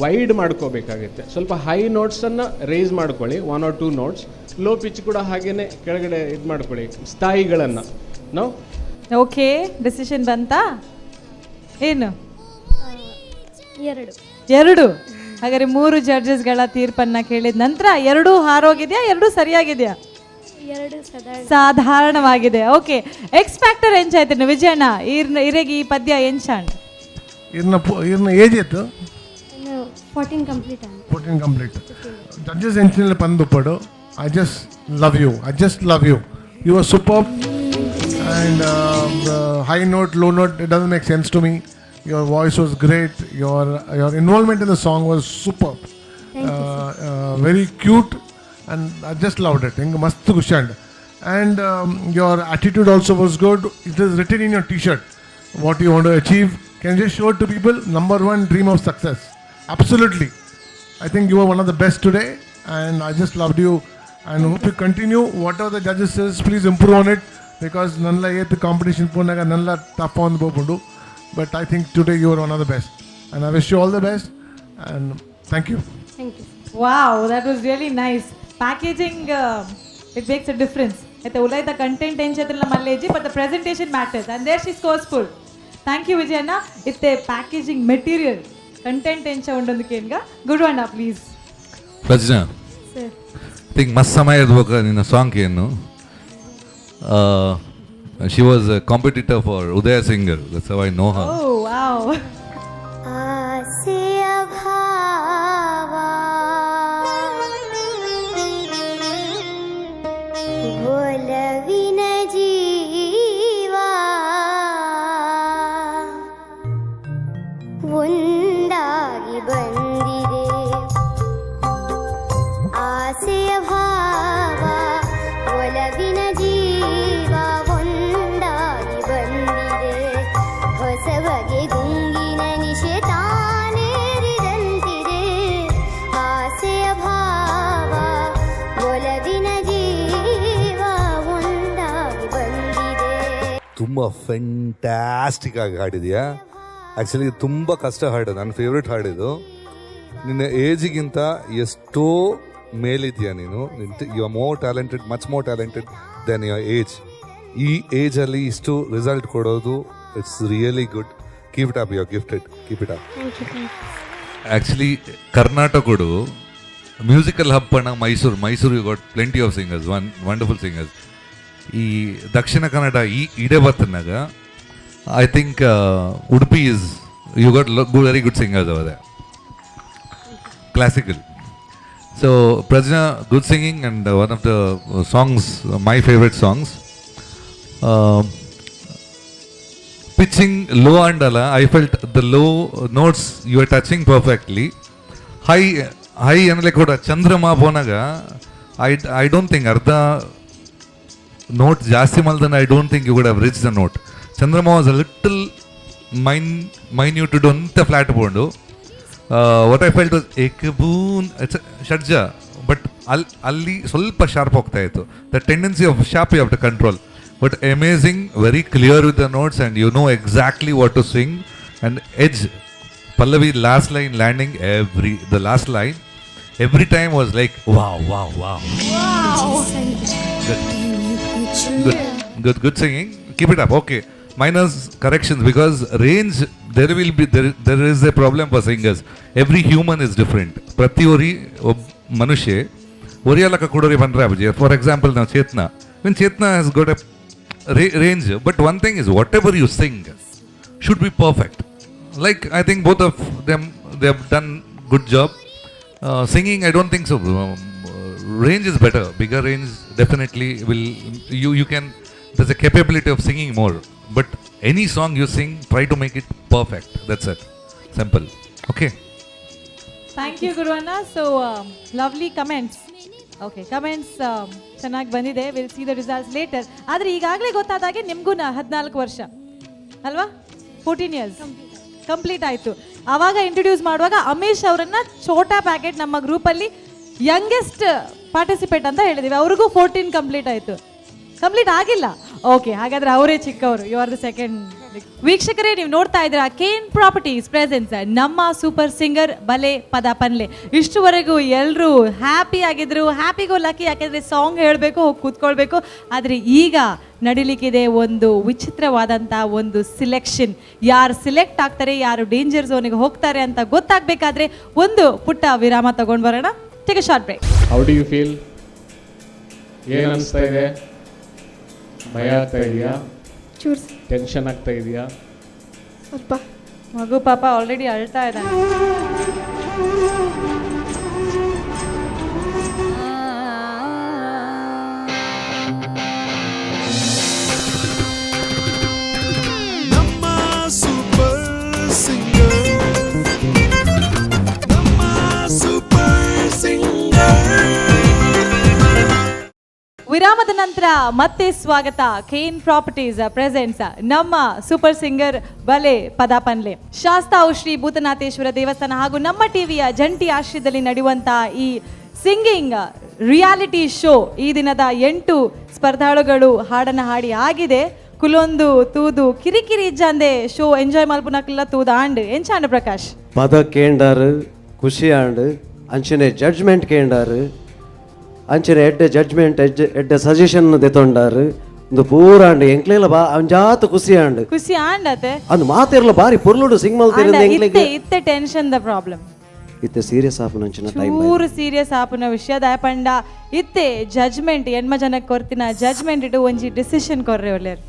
ವೈಡ್ ಮಾಡ್ಕೋಬೇಕಾಗುತ್ತೆ. ಸ್ವಲ್ಪ ಹೈ ನೋಟ್ಸನ್ನು ರೇಸ್ ಮಾಡ್ಕೊಳ್ಳಿ, 1 or 2 notes. Low pitch ಕೂಡ ಹಾಗೇನೆ ಕೆಳಗಡೆ ಇದು ಮಾಡ್ಕೊಳ್ಳಿ, ಸ್ಥಾಯಿಗಳನ್ನು. ನಾವು ಓಕೆ, ಡಿಸಿಷನ್ ಬಂತಾ? ಏನು? ಎರಡು. ಎರಡು. ಹಾಗಾದ್ರೆ ಮೂರು ಜಡ್ಜಸ್ಗಳ ತೀರ್ಪನ್ನ ಕೇಳಿದ ನಂತರ ಎರಡೂ ಹಾರೋಗಿದೆಯಾ, ಎರಡೂ ಸರಿಯಾಗಿದೆಯಾ? ಎರಡು ಸಾಧಾರಣ. ಸಾಧಾರಣವಾಗಿದೆ. ಓಕೆ, ಎಕ್ಸ್ ಫ್ಯಾಕ್ಟರ್ ಎಂಚಾಯ್ತು ವಿಜಯಣ್ಣ? ಇರೆಗೆ ಈ ಪದ್ಯ ಎಂಚಾಂಡ್? ಇರ್ನ ಏಜ್ ಇತ್ತು? 14 ಕಂಪ್ಲೀಟ್ ಆಗಿ. 14 ಕಂಪ್ಲೀಟ್. ಜಡ್ಜಸ್ ಎಂಚಿನಲ್ಲಿ ಬಂದು I just love you, I just love you, you are super. And high note, low note, it doesn't make sense to me. Your voice was great. Your involvement in the song was superb. Thank you, Very cute, and I just loved it. Inga mast khushi and. And your attitude also was good. It is written in your T-shirt what you want to achieve. Can you just show it to people? Number one dream of success. Absolutely. I think you are one of the best today, and I just loved you. And hope you continue. Whatever the judges says, please improve on it, because Nanla eighth competition ponaga Nanla tough on bopundu. But I think today you are one of the best, and I wish you all the best. And thank you. Thank you. Wow, that was really nice. Packaging, it makes a difference. అయితే ಉಲೈತ content ಎಂಚತಿಲ್ಲ ಮಲ್ಲೇಜಿ, but the presentation matters, and there she scores full. Thank you Vijayanna. ಇತ್ತೆ ಪ್ಯಾಕೇಜಿಂಗ್ ಮೆಟೀರಿಯಲ್ ಕಂಟೆಂಟ್ ಎಂಚ ಉಂಡೊಂದು ಕೇನ್ಗ ಗುಡ್ ಅಣ್ಣ, ಪ್ಲೀಸ್. ಪ್ರಜ್ಞಾ, ಸರ್. ಥಿಂಕ್ ಮಸ್ತ್ ಸಮಯ ಇರ್ಬೇಕು ನಿನ್ನ ಸಾಂಗ್ ಏನು. She was a competitor for Udaya Singer, that's how I know her. Oh wow. ಆಸೆಯ ಭಾವ ಒಲವಿನ ಜೀವ ಒಂದಾಗಿ ಬಂದಿದೆ. ಆಸೆಯ ಭಾವ ಒಲವಿನ ಜೀವ ಒಂದಾಗಿ ಬಂದಿದೆ. ಹೊಸ ಬಗೆ ಗುಂಗಿನ ನಿಶೆ ತಾನೇರಿದಂತಿದೆ. ಆಸೆಯ ಭಾವ ಒಲವಿನ ಜೀವ ಒಂದಾಗಿ. ತುಂಬ ಫೆಂಟ್ಯಾಸ್ಟಿಕ್ ಆಗಿ ಹಾಡಿದೆಯಾ. ಆ್ಯಕ್ಚುಲಿ ತುಂಬ ಕಷ್ಟ ಹಾಡು, ನನ್ನ ಫೇವ್ರೆಟ್ ಹಾಡಿದು. ನಿನ್ನ ಏಜಿಗಿಂತ ಎಷ್ಟೋ ಮೇಲಿದೆಯಾ ನೀನು. You are more talented, much more talented than your age. ಈ ಏಜಲ್ಲಿ ಇಷ್ಟು ರಿಸಲ್ಟ್ ಕೊಡೋದು it's really good. Keep it up, you are gifted, keep it up. Actually ಕರ್ನಾಟಕಡು musical hub ಅಣ್ಣ Mysuru. Mysuru you got plenty of singers, one wonderful singers. ಈ ದಕ್ಷಿಣ ಕನ್ನಡ ಈ ಇಡೆ ಬರ್ತನಾಗ I think Udupi is you got very good singers ಅವರೇ classical. So Prajna, good singing and one of the songs, my favourite songs. Pitching low ಅಂಡಲ್ಲ, I felt the low notes you are touching perfectly. High high ಅನ್ನಲೆ ಕೂಡ ಚಂದ್ರಮ ಪೋನಾಗ I I don't think ಅರ್ಧ note ಜಾಸ್ತಿ ಮಲ್ದನ್. I don't think you would have reach the note. Chandrama was a little minute ಅಂತ flat ಪೋಂಡು. What I felt was ಏಕ್ boon it's ಷಡ್ಜ, but ಅಲ್ಲಿ ಸ್ವಲ್ಪ sharp ಹೋಗ್ತಾ ಇತ್ತು. The tendency of sharp you have to control. But amazing, very clear with the notes and you know exactly what to sing. And edge Pallavi last line landing every the last line every time was like wow wow wow. Good, good, good, good singing. Keep it up. Okay. Minus corrections because range there will be there is a problem for singers. Every human is different. Prati ori manushye oriyalaka kudori bandre abuji. For example, now Chetna. When Chetna has got a range, but one thing is whatever you sing should be perfect. Like I think both of them, they have done good job. Singing, I don't think so. Range is better. Bigger range definitely will you can, there's a capability of singing more. But any song you sing, try to make it perfect. That's it. Simple. Okay. Thank you Guruvanna. So lovely comments. Okay, comments ಚೆನ್ನಾಗಿ ಬಂದಿದೆ. Will see the results later. ಆದರೆ ಈಗಾಗಲೇ ಗೊತ್ತಾದಾಗೆ ನಿಮಗೂ 14 ವರ್ಷ ಅಲ್ವಾ? 14 years complete ಆಯಿತು. ಆವಾಗ ಇಂಟ್ರೊಡ್ಯೂಸ್ ಮಾಡುವಾಗ ಅಮೇಶ್ ಅವರನ್ನ ಛೋಟಾ ಪ್ಯಾಕೆಟ್ ನಮ್ಮ ಗ್ರೂಪಲ್ಲಿ ಯಂಗೆಸ್ಟ್ ಪಾರ್ಟಿಸಿಪೇಟ್ ಅಂತ ಹೇಳಿದ್ದೀವಿ. ಅವ್ರಿಗೂ 14 ಕಂಪ್ಲೀಟ್ ಆಯಿತು. ಕಂಪ್ಲೀಟ್ ಆಗಿಲ್ಲ. ಓಕೆ, ಹಾಗಾದ್ರೆ ಅವರೇ ಚಿಕ್ಕವರು. You are the second. ವೀಕ್ಷಕರೇ, ನೀವು ನೋಡ್ತಾ ಇದ್ದೀರಾ Kane properties presence ನಮ್ಮ ಸೂಪರ್ ಸಿಂಗರ್ ಬಲೆ ಪದ ಪನ್ಲೆ. ಇಷ್ಟುವರೆಗೂ ಎಲ್ಲರೂ ಹ್ಯಾಪಿ ಆಗಿದ್ರು, ಹ್ಯಾಪಿಗೋ ಲಕ್ಕಿ. ಯಾಕೆಂದರೆ ಸಾಂಗ್ ಹೇಳಬೇಕು, ಹೋಗಿ ಕೂತ್ಕೊಳ್ಬೇಕು. ಆದರೆ ಈಗ ನಡಿಲಿಕ್ಕಿದೆ ಒಂದು ವಿಚಿತ್ರವಾದಂಥ ಒಂದು ಸಿಲೆಕ್ಷನ್. ಯಾರು ಸಿಲೆಕ್ಟ್ ಆಗ್ತಾರೆ, ಯಾರು ಡೇಂಜರ್ ಝೋನಿಗೆ ಹೋಗ್ತಾರೆ ಅಂತ ಗೊತ್ತಾಗಬೇಕಾದ್ರೆ ಒಂದು ಪುಟ್ಟ ವಿರಾಮ ತಗೊಂಡು ಬರೋಣ. Take a short break. How do you feel? ಏನು ಅನಿಸ್ತಾ ಇದೆ? ಭಯ ಆಗ್ತಾ ಇದೆಯಾ? ಟೆನ್ಷನ್ ಆಗ್ತಾ ಇದೆಯಾ? ಸ್ವಲ್ಪ. ಮಗು ಪಾಪ ಆಲ್ರೆಡಿ ಅಳ್ತಾ ಇದ್ದಾನೆ. ನಮ್ಮ ಸೂಪರ್ ಸಿಂಗರ್, ನಮ್ಮ ಸೂಪರ್ ಸಿಂಗರ್. ವಿರಾಮದ ನಂತರ ಮತ್ತೆ ಸ್ವಾಗತ. Kane properties presents ನಮ್ಮ ಸೂಪರ್ ಸಿಂಗರ್ ಬಲೆ ಪದ ಪನ್ಲೆ. ಶಾಸ್ತಾವು ಶ್ರೀ ಭೂತನಾಥೇಶ್ವರ ದೇವಸ್ಥಾನ ಹಾಗೂ ನಮ್ಮ ಟಿವಿಯ ಜಂಟಿ ಆಶ್ರಯದಲ್ಲಿ ನಡೆಯುವಂತಹ ಈ singing reality show ಈ ದಿನದ 8 ಸ್ಪರ್ಧಾಳುಗಳು ಹಾಡನ್ನು ಹಾಡಿ ಆಗಿದೆ. ಕುಲೊಂದು ತೂದು ಕಿರಿಕಿರಿ ಇಜ್ಜಂದೆ ಶೋ ಎಂಜಾಯ್ ಮಲ್ಪುನಕ್ಲ ತೂದ ಆಂಡ್ ಎಂಚಾಂಡ್ ಪ್ರಕಾಶ್. ಪದ ಕೇಂಡಾರು ಖುಷಿ ಆಂಡ್ ಅಂಚನೆ ಜಡ್ಜ್ಮೆಂಟ್ ಕೇಂಡಾರು ಅಂಚನೆ ಎಡ್ಡೆ ಜಡ್ಜ್ಮೆಂಟ್ ಎಡ್ಡೆ ಸಜೆಷನ್ ದೆತೊಂಡಾರು. ಒಂದು ಪೂರ ಆಂಡ್ ಎಂಕ್ಲೆಲ ಬಾ ಅಂಜಾತ ಖುಷಿ ಆಂಡ್ ಖುಷಿ ಆಂಡ್ ಅತೆ ಅಂದ್ ಮಾತಿರ್ಲ ಬಾರಿ ಪೊರ್ಲುಡು ಸಿಂಗ್ ಮಲ್ತಿರಂದ ಎಂಕ್ಲೆಗ್ ಇತ್ತೆ ಇತ್ತೆ tension the problem. ಇತ್ತೆ ಸೀರಿಯಸ್ ಆಪುನಂಚಿನ ಟೈಮ್ ಚೂರು ಸೀರಿಯಸ್ ಆಪುನ ವಿಷಯ ದಾಯಪಂಡ ಇತ್ತೆ ಜಡ್ಜ್ಮೆಂಟ್ ಎಣ್ಮ ಜನಕ್ಕೆ ಕೊರ್ತಿನ ಜಡ್ಜ್ಮೆಂಟ್ ಇಟ್ಟು ಒಂಜಿ ಡಿಸಿಷನ್ ಕೊರ್ರೆ ಒಳ್ಳೆರ್.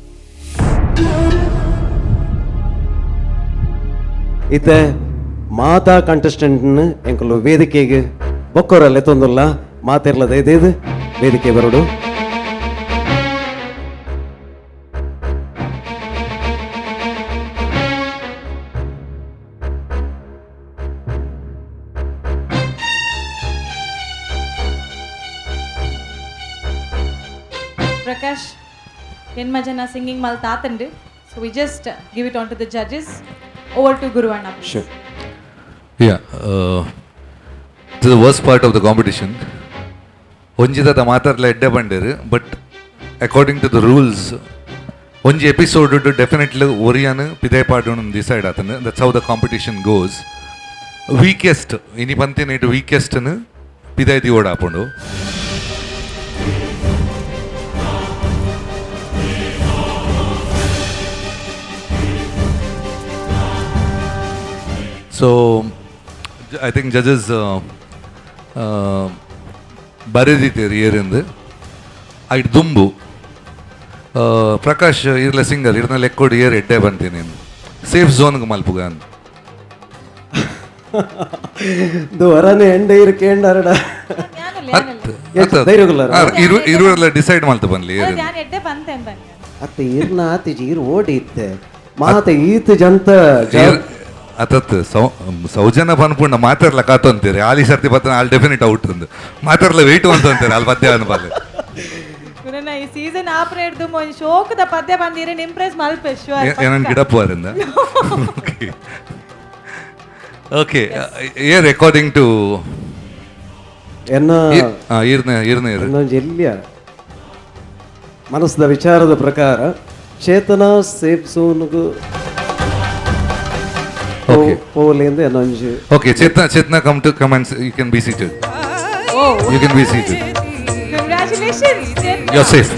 ಇತ್ತೆ ಮಾತಾ ಕಂಟೆಸ್ಟೆಂಟ್ ಎಂಕುಲು ವೇದಿಕೆಗೆ ಬೊಕ್ಕೊರಲ್ಲೆ ತೊಂದುಲ್ಲ ಮಾತಿರ್ಲ ದಯದೇದು ವೇದಿಕೆ ಬರೋಡು. ಪ್ರಕಾಶ್ ಎಣ್ಮ ಜನ singing Mal ತಾತಂಡು. So we just give it on to the judges. Over to Guruvanna. Sure. Yeah, this is the worst part of the competition. ಒಂಜಿದಾದ ಮಾತಾಡ್ಲ ಎಡ್ಡೆ ಬಂಡೇರು, but according to the rules ಒಂಜಿ ಎಪಿಸೋಡ್ ಡೆಫಿನೆಟ್ಲಿ ಒರಿಯನ್ ಪಿದಾಯಿ ಪಾಡೋಣ ಡಿಸೈಡ್ ಆತನ. That's how the competition goes. Weakest ಇನಿ ಪಂತಿನ ಇಟ್ಟು ವೀಕೆಸ್ಟ್ನು ಪಿದಾಯಿ ದಿವೋಡ್ ಆಪುಂಡು. So I think judges ಬರೆದಿತ್ತೇರು ಏರಿಂದು ಐಟ್ ದುಂಬು ಪ್ರಕಾಶ್ ಇರ್ಲ ಸಿಂಗರ್ ಇರ್ನ ಲೆಕ್ಕೋಡು ಏರ್ ಎಡ್ಡೆ ಬಂತೀನಿ ಸೇಫ್ ಝೋನ್ಗೆ ಮಲ್ಪುಗ ಅಂದ್. ವರನೆ ಎಂಡ ಇರು ಕೇಂಡಾರಡ ಇರುವಲ್ಲ ಡಿಸೈಡ್ ಮಲ್ತು ಬನ್ಲಿ. ಅತ್ತೆ ಇರ್ನ ಆತಿಜಿ ಇರು ಓಡಿ ಇತ್ತೆ ಮಾತೆ ಈತ ಜಂತ ಅತತ್ ಸೌಜನ್ಯ ಪನ್ಪುಂಡ ಮಾತಾಡ್ಲ ಕಾತೊಂತೀರಿ ಆಲಿ ಸರ್ತಿ ಬತ್ತನ ಅಲ್ಲಿ ಡೆಫಿನೆಟ್ ಔಟ್ ಅಂದು ಮಾತಾಡ್ಲ ವೆಯ್ಟ್ ಅಂತ ಅಂತಾರೆ ಅಲ್ಲಿ ಪದ್ಯ ಅನ್ಬಾಲೆ. ಈ ಸೀಸನ್ ಆಪರೇಟ್ ಒಂಜಿ ಶೋಕದ ಪದ್ಯ ಬಂದಿರಿ ಇಂಪ್ರೆಸ್ ಮಲ್ಪೆ ಶ್ಯೂರ್. ಏನನ್ ಗಿಡಪ್ಪು ಅರಿಂದ. Okay okay air according to ಎನ್ನ ಇರ್ನ ಇರ್ನ ಇನ್ನೊಂದು ಎಲ್ಲಿಯ ಮನಸ್ಸದ ವಿಚಾರದ ಪ್ರಕಾರ ಚೇತನ ಸೇಫ್ ಝೋನ್ಗೂ ಪೋಲಿಂದ ಇನ್ನೊಂದು. Okay Chetana, Chetana come to come and you can be seated. You can be seated. Congratulations Chetana. You are safe.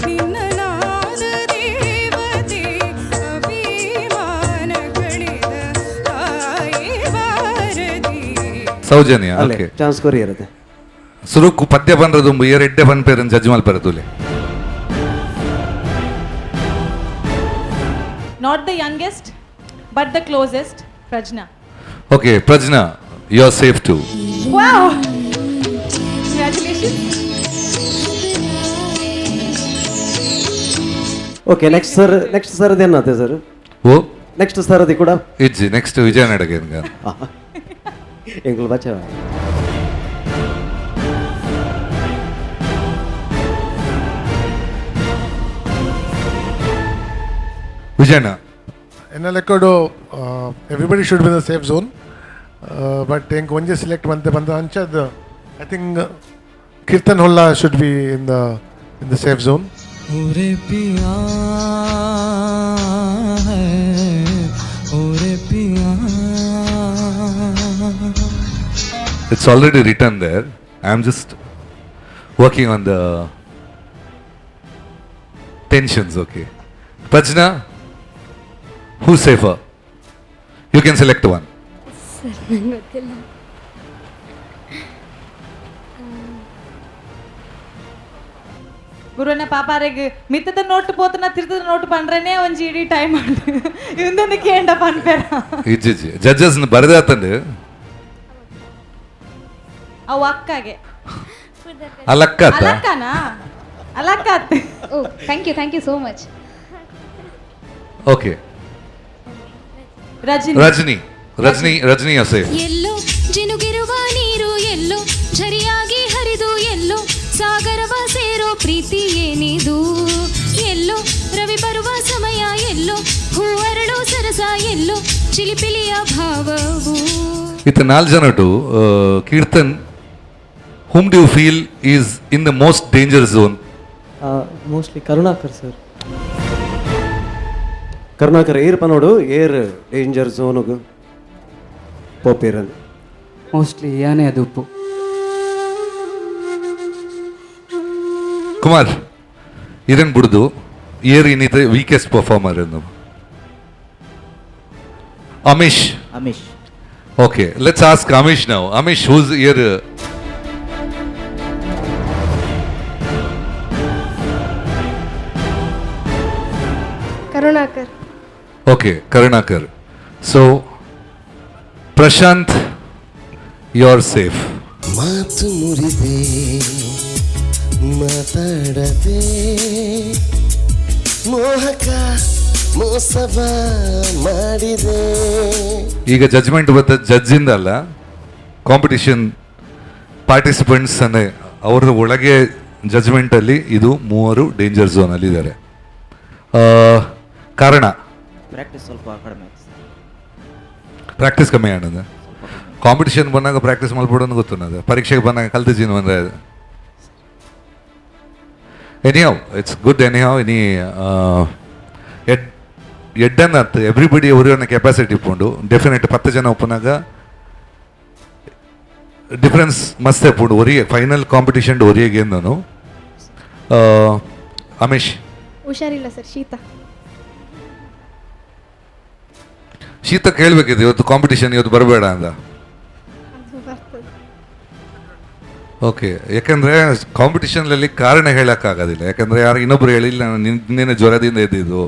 Soujanya okay chance ಕೊರಿ ಇರುತ್ತೆ. ಸುರುಕು ಪದ್ಯ ಬಂದ್ರದುಂಬು ಏರ್ ಎಡ್ಡೆ ಪನ್ಪೇರನ್ judge ಮಲ್ಪೆರತುಲೆ. Not the youngest but the closest, Prajna. Okay Prajna, you are safe too. Wow, congratulations. Okay next sir, next sir ಏನಾತೆ sir? Oh next sir ಅದು ಕೂಡ ಇಜ್ಜಿ ನೆಕ್ಸ್ಟ್ ವಿಜಯನಗರ ಎಂಗುಲ್ ಬಚ್ಚ. ವಿಜಯಣ್ಣ ಎನ್ನ ಲೆಕ್ಕಡು everybody should be the safe zone, but ಎಂಕ್ ಒಂಜೆ ಸೆಲೆಕ್ಟ್ ಬಂತೆ ಬಂದ ಅಂಚದ I think Keerthan Holla should be in the safe zone. ಓರೆ ಪಿಯಾ ಓರೆ ಪಿಯಾ. It's already written there. I am just working on the tensions. Okay. Prajna, who's safer? You can select one. Sir ನಂಗೆ ಗೊತ್ತಿಲ್ಲ. ಗುರುವನ್ನ ಪಾಪಾರೆಗ್ ಮಿತ್ತದ ನೋಟ್ ಪೋತನ ತಿರ್ತದ ನೋಟ್ ಪಂಡ್ರನೇ ಒಂಜಿ ಇಡೀ ಟೈಮ್ ಇಂದೊಂದು ಕೇಂಡ ಪನ್ಪೇರ. ಇಜ್ಜಿ ಜಡ್ಜಸ್ ಬರದಾತಂಡು ಅವು ಅಕ್ಕಗೆ ಅಲಕ್ಕ ಅಲಕ್ಕನಾ ಅಲಕ್ಕ. Oh thank you, thank you so much. Okay Rajani Rajani Rajani Rajani ಅಸೆ. ಎಲ್ಲೋ ಜಿನುಗಿರುವ ನೀರು ಎಲ್ಲೋ ಝರಿಯಾಗಿ ಹರಿದು ಎಲ್ಲೋ ಸಾಗರವ ಸೇರೋ ಪ್ರೀತಿ ಏನಿದು ಎಲ್ಲೋ ರವಿ ಬರುವ ಸಮಯ ಎಲ್ಲೋ ಹೂವರಳೋ ಸರಸ ಎಲ್ಲೋ ಚಿಲಿಪಿಲಿಯ ಭಾವವು. ಇತ್ತ ನಾಲ್ಕು ಜನಟು Keerthan, whom do you feel is in the most danger zone? Mostly Karunakar sir. Karunakar air ಪನೋಡು air danger ಝೋನುಗು ಪೋಪಿರನ್. Mostly ಯಾನೇ ಅದು ಉಪ್ಪು. ಕುಮಾರ್ ಇದನ್ ಬುಡ್ದು ಏರ್ ಇನ್ನಿತ ವೀಕೆಸ್ಟ್ ಪರ್ಫಾರ್ಮರ್ ಎಂದು Amish. Amish okay let's ask Amish ನಾವು. Amish who's air? Karunakar. Okay Karunakar. So Prashanth, you are safe. ಮಾತು ಮುರಿದೆ ಮಾತಾಡದೆ ಮೋಹಕ ಮೋಸವ ಮಾಡಿದೆ. ಈಗ ಜಡ್ಜ್ಮೆಂಟ್ ಬತ್ತ ಜಡ್ಜಿಂದ ಅಲ್ಲ, ಕಾಂಪಿಟಿಷನ್ ಪಾರ್ಟಿಸಿಪೆಂಟ್ಸ್ ಅನ್ನೇ ಅವರ ಒಳಗೆ ಜಡ್ಜ್ಮೆಂಟಲ್ಲಿ ಇದು ಮೂವರು ಡೇಂಜರ್ ಝೋನಲ್ಲಿ ಇದ್ದಾರೆ. ಕಾರಣ ಪ್ರಾಕ್ಟೀಸ್ ಸ್ವಲ್ಪ ಕಡಿಮೆ ಆಯ್ತು. ಪ್ರಾಕ್ಟೀಸ್ ಕಮ್ಮಿ ಆನಂದ. ಕಾಂಪಿಟಿಷನ್ ಬಂದಾಗ ಪ್ರಾಕ್ಟೀಸ್ ಮಾಡ್ಬಿಡೋನು ಗೊತ್ತು ಅದು, ಪರೀಕ್ಷೆಗೆ ಬಂದಾಗ ಕಲ್ತಿದ್ದೀನಿ ಅಂದರೆ. Anyhow it's good. Anyhow any ಎಡ್ಡೆ ಎಡ್ಡನ್ನತ್ತು ಎವ್ರಿಬಡಿ ಒರಿಯೊನ್ನ ಕೆಪಾಸಿಟಿ ಇಪ್ಪುಂಡು. ಡೆಫಿನೆಟ್ 10 ಜನ ಉಪ್ಪುನಾಗ ಡಿಫ್ರೆನ್ಸ್ ಮಸ್ತ್ ಇಪ್ಪುಂಡು. ಒರಿಯೆ ಫೈನಲ್ ಕಾಂಪಿಟಿಷನ್ ಒರಿಯೆಗೆ ನಾನು. ಅಮಿಶ್ ಹುಷಾರಿಲ್ಲ ಸರ್, ಶೀತ. ಶೀತ ಕೇಳಬೇಕಿತ್ತು ಇವತ್ತು ಕಾಂಪಿಟಿಷನ್ ಇವತ್ತು ಬರಬೇಡ ಅಂತ. ಓಕೆ, ಯಾಕಂದರೆ ಕಾಂಪಿಟಿಷನ್ನಲ್ಲಿ ಕಾರಣ ಹೇಳೋಕ್ಕಾಗೋದಿಲ್ಲ. ಯಾಕಂದರೆ ಯಾರು ಇನ್ನೊಬ್ರು ಹೇಳಿಲ್ಲ ನಾನು ನಿನ್ನೆ ಜ್ವರದಿಂದ ಎದ್ದಿದ್ದು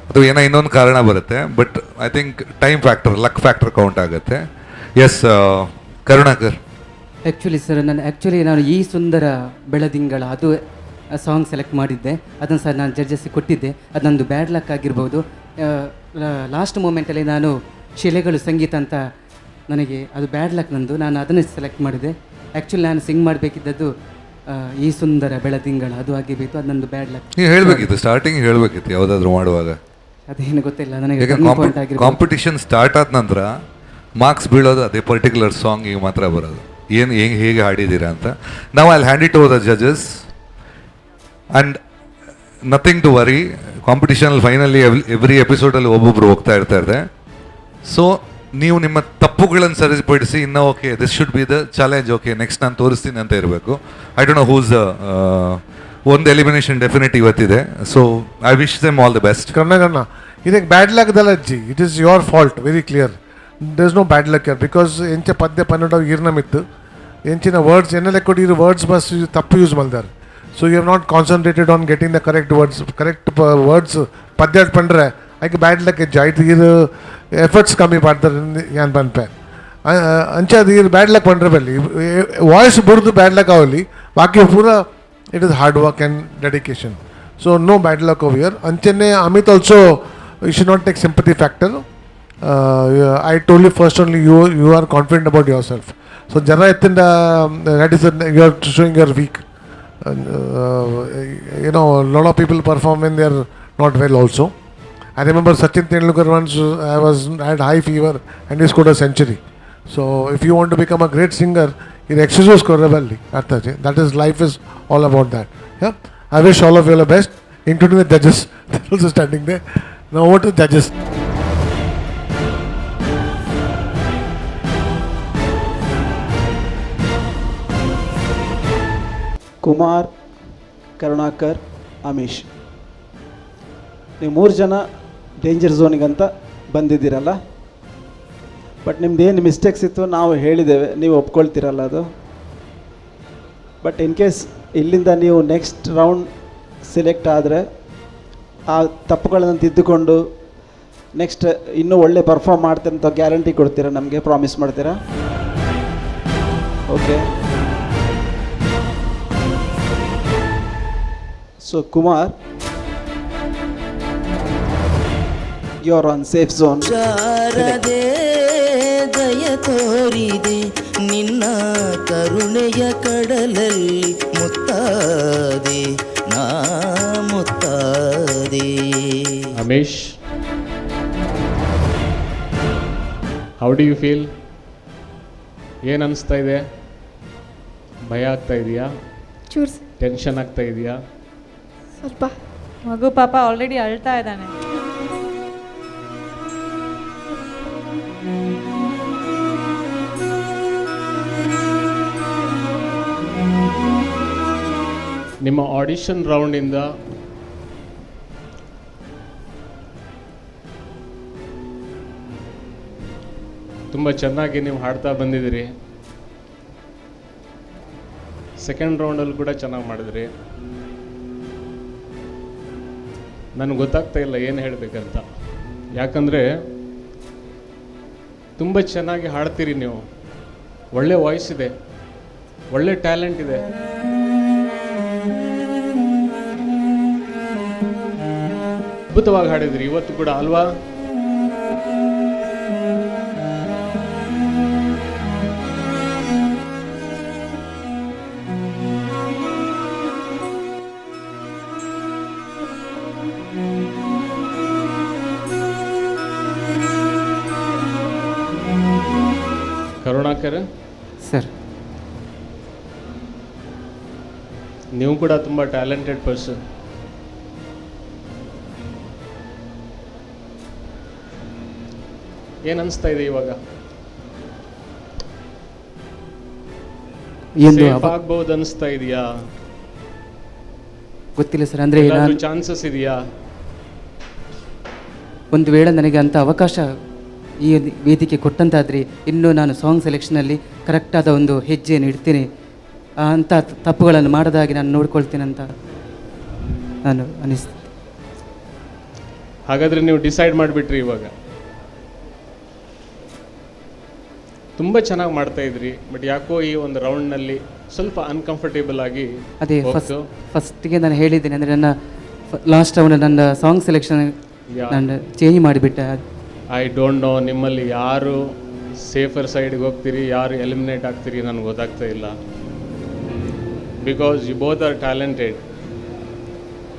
ಅಥವಾ ಏನೋ ಇನ್ನೊಂದು ಕಾರಣ ಬರುತ್ತೆ. But I think time factor, luck factor count ಆಗುತ್ತೆ. ಎಸ್ ಕರುಣಾಕರ್. ಆ್ಯಕ್ಚುಲಿ ಸರ್, ನಾನು ಈ ಸುಂದರ ಬೆಳದಿಂಗಳ ಅದು ಸಾಂಗ್ ಸೆಲೆಕ್ಟ್ ಮಾಡಿದ್ದೆ. ಅದನ್ನು ಸರ್ ನಾನು ಜಡ್ಜಸ್ಸಿಗೆ ಕೊಟ್ಟಿದ್ದೆ. ಅದು ನಂದು ಬ್ಯಾಡ್ ಲಕ್ ಆಗಿರ್ಬೋದು. ಲಾಸ್ಟ್ ಮೂಮೆಂಟಲ್ಲಿ ನಾನು ಶಿಲೆಗಳು ಸಂಗೀತ ಅಂತ ನನಗೆ ಅದು ಬ್ಯಾಡ್ ಲಕ್ ನಂದು, ನಾನು ಅದನ್ನೇ ಸೆಲೆಕ್ಟ್ ಮಾಡಿದೆ. ಆ್ಯಕ್ಚುಲಿ ನಾನು ಸಿಂಗ್ ಮಾಡಬೇಕಿದ್ದದ್ದು ಈ ಸುಂದರ ಬೆಳದಿಂಗಳ ಅದು ಆಗಿರ್ಬೇಕು. ಅದು ನಂದು ಬ್ಯಾಡ್ ಲಕ್. ನೀವು ಹೇಳಬೇಕಿತ್ತು, ಸ್ಟಾರ್ಟಿಂಗ್ ಹೇಳಬೇಕಿತ್ತು ಯಾವುದಾದ್ರೂ ಮಾಡುವಾಗ. ಅದೇನು ಗೊತ್ತಿಲ್ಲ ನನಗೆ. ಕಾಂಪಿಟಿಷನ್ ಸ್ಟಾರ್ಟ್ ಆದ ನಂತರ ಮಾರ್ಕ್ಸ್ ಬೀಳೋದು ಅದೇ ಪರ್ಟಿಕ್ಯುಲರ್ ಸಾಂಗಿಗೆ ಮಾತ್ರ ಬರೋದು. ಏನು ಹೆಂಗೆ ಹೇಗೆ ಹಾಡಿದ್ದೀರಾ ಅಂತ. ನಾವು ಅಲ್ಲಿ hand it over the judges and nothing to worry. ಕಾಂಪಿಟಿಷನಲ್ಲಿ finally every ಎಪಿಸೋಡಲ್ಲಿ ಒಬ್ಬೊಬ್ಬರು ಹೋಗ್ತಾ ಇರ್ತಾರೆ. ಸೊ ನೀವು ನಿಮ್ಮ ತಪ್ಪುಗಳನ್ನು ಸರಿಪಡಿಸಿ ಇನ್ನು okay this should be the challenge, okay next ನಾನು ತೋರಿಸ್ತೀನಿ ಅಂತ ಇರಬೇಕು. I don't know whose ಒಂದು ಎಲಿಮಿನೇಷನ್ ಡೆಫಿನೆಟ್ ಇವತ್ತಿದೆ. So I wish them all the best. Karnataka ಇದಕ್ಕೆ ಬ್ಯಾಡ್ ಲಕ್ ದಲ್ಲ ಅಜ್ಜಿ, it is your fault, very clear. There is no bad luck here because ಎಂಚ ಪದ್ಯ 12 ಈರ್ನಮಿತ್ತು ಎಂಚಿನ ವರ್ಡ್ಸ್ ಎನ್ನೆಲ್ಲ ಕೊಡಿ ಇರು ವರ್ಡ್ಸ್ ಬಸ್ ತಪ್ಪು ಯೂಸ್ ಮಾಡ್ತಾರೆ. So you have not concentrated on getting the correct words. Correct words ಪದ್ಯ ಪಂಡ್ರೆ ಐಕ್ ಬ್ಯಾಡ್ ಲಕ್ ಹೆಜ್ಜೆ ಐಟ್ ಇದು ಎಫರ್ಟ್ಸ್ ಕಮ್ಮಿ ಮಾಡ್ತಾರೆ ಏನು ಪನ್ಪೆ ಅಂಚೆ ಅದು ಇದು ಬ್ಯಾಡ್ ಲಕ್ ಪಂಡ್ರೆ ಬಲ್ಲಿ ವಾಯ್ಸ್ ಬುಡ್ದು ಬ್ಯಾಡ್ ಲಕ್ ಅವಲಿ, ಬಾಕಿ ಪೂರ it is hard work and dedication. So no bad luck over here. ಅಂಚೆನೆ Amit also you should not take sympathy factor. I told you first only you are confident about yourself. So ಜನ ಎತ್ತಿಂದ that is you are showing your weak. You know, a lot of people perform when they are not well also. I remember Sachin Tendulkar once I had high fever and he scored a century. So if you want to become a great singer, your exercise korraballi. That is, life is all about that. Yeah. I wish all of you all the best, including the judges. They're also standing there. Now over to the judges. Kumar, Karunakar, Amish, ನೀವು 3 ಜನ ಡೇಂಜರ್ ಝೋನಿಗಂತ ಬಂದಿದ್ದೀರಲ್ಲ. ಬಟ್ ನಿಮ್ದು ಏನು ಮಿಸ್ಟೇಕ್ಸ್ ಇತ್ತು ನಾವು ಹೇಳಿದ್ದೇವೆ, ನೀವು ಒಪ್ಕೊಳ್ತೀರಲ್ಲ ಅದು. ಬಟ್ ಇನ್ ಕೇಸ್ ಇಲ್ಲಿಂದ ನೀವು ನೆಕ್ಸ್ಟ್ ರೌಂಡ್ ಸೆಲೆಕ್ಟ್ ಆದರೆ ಆ ತಪ್ಪುಗಳನ್ನು ತಿದ್ದುಕೊಂಡು ನೆಕ್ಸ್ಟ್ ಇನ್ನೂ ಒಳ್ಳೆ ಪರ್ಫಾರ್ಮ್ ಮಾಡ್ತೀರ ಅಂತ ಗ್ಯಾರಂಟಿ ಕೊಡ್ತೀರಾ ನಮಗೆ, ಪ್ರಾಮಿಸ್ ಮಾಡ್ತೀರಾ? Okay. So Kumar, you are on safe zone. ಶಾರದೆ ದಯ ತೋರಿದೆ ನಿನ್ನ ಕರುಣೆಯ ಕಡಲಲ್ಲಿ ಮುತ್ತಾದೆ ನಾ ಮುತ್ತಾದೆ. Amish, how do you feel? ಏನು ಅನಿಸ್ತಾ ಇದೆ? ಭಯ ಆಗ್ತಾ ಇದೆಯಾ? ಚೂರು. ಟೆನ್ಷನ್ ಆಗ್ತಾ ಇದೆಯಾ? ಸ್ವಲ್ಪ. ಮಗು ಪಾಪ ಆಲ್ರೆಡಿ ಅಳ್ತಾ ಇದ್ದಾನೆ. ನಿಮ್ಮ ಆಡಿಷನ್ ರೌಂಡಿಂದ ತುಂಬ ಚೆನ್ನಾಗಿ ನೀವು ಹಾಡ್ತಾ ಬಂದಿದ್ದೀರಿ. ಸೆಕೆಂಡ್ ರೌಂಡಲ್ಲಿ ಕೂಡ ಚೆನ್ನಾಗಿ ಮಾಡಿದ್ರಿ. ನನಗೆ ಗೊತ್ತಾಗ್ತಾ ಇಲ್ಲ ಏನು ಹೇಳಬೇಕಂತ, ಯಾಕಂದರೆ ತುಂಬ ಚೆನ್ನಾಗಿ ಹಾಡ್ತೀರಿ ನೀವು, ಒಳ್ಳೆ ವಾಯ್ಸ್ ಇದೆ, ಒಳ್ಳೆ ಟ್ಯಾಲೆಂಟ್ ಇದೆ. ಅದ್ಭುತವಾಗಿ ಹಾಡಿದ್ರಿ ಇವತ್ತು ಕೂಡ ಅಲ್ವಾ? ಕರುಣಾಕರ್ ಸರ್, ನೀವು ಕೂಡ ತುಂಬ ಟ್ಯಾಲೆಂಟೆಡ್ ಪರ್ಸನ್. ಏನು ಅನಿಸ್ತಾ ಇದೆ ಇವಾಗ? ಏನು ಸೇಫ್ ಆಗ್ಬಹುದು ಅನಿಸ್ತಾ ಇದೆಯಾ? ಗೊತ್ತಿಲ್ಲ ಸರ್, ಅಂದರೆ ನಾನು ಚಾನ್ಸಸ್ ಇದೆಯಾ? ಒಂದು ವೇಳೆ ನನಗೆ ಅಂಥ ಅವಕಾಶ ಈ ವೇದಿಕೆ ಕೊಟ್ಟಂತಾದರೆ ಇನ್ನೂ ನಾನು ಸಾಂಗ್ ಸೆಲೆಕ್ಷನಲ್ಲಿ ಕರೆಕ್ಟಾದ ಒಂದು ಹೆಜ್ಜೆಯನ್ನು ಇಡ್ತೀನಿ, ಅಂಥ ತಪ್ಪುಗಳನ್ನು ಮಾಡದಾಗೆ ನಾನು ನೋಡ್ಕೊಳ್ತೀನಿ ಅಂತ ನಾನು ಅನಿಸ್ತೀನಿ. ಹಾಗಾದರೆ ನೀವು ಡಿಸೈಡ್ ಮಾಡಿಬಿಟ್ರಿ ಇವಾಗ. ತುಂಬ ಚೆನ್ನಾಗಿ ಮಾಡ್ತಾ ಇದ್ರಿ, ಬಟ್ ಯಾಕೋ ಈ ಒಂದು ರೌಂಡ್ನಲ್ಲಿ ಸ್ವಲ್ಪ ಅನ್ಕಂಫರ್ಟೇಬಲ್ ಆಗಿ. ಅದೇ ಫಸ್ಟ್ಗೆ ನಾನು ಹೇಳಿದ್ದೇನೆ, ಅಂದರೆ ನನ್ನ ಲಾಸ್ಟ್ ರೌಂಡ್ ನನ್ನ ಸಾಂಗ್ ಸೆಲೆಕ್ಷನ್ ನಾನು ಚೇಂಜ್ ಮಾಡಿಬಿಟ್ಟೆ. I don't know ನಿಮ್ಮಲ್ಲಿ ಯಾರು ಸೇಫರ್ ಸೈಡ್ಗೆ ಹೋಗ್ತೀರಿ, ಯಾರು ಎಲಿಮಿನೇಟ್ ಆಗ್ತೀರಿ ನನಗೆ ಗೊತ್ತಾಗ್ತಾ ಇಲ್ಲ. Because you both are talented.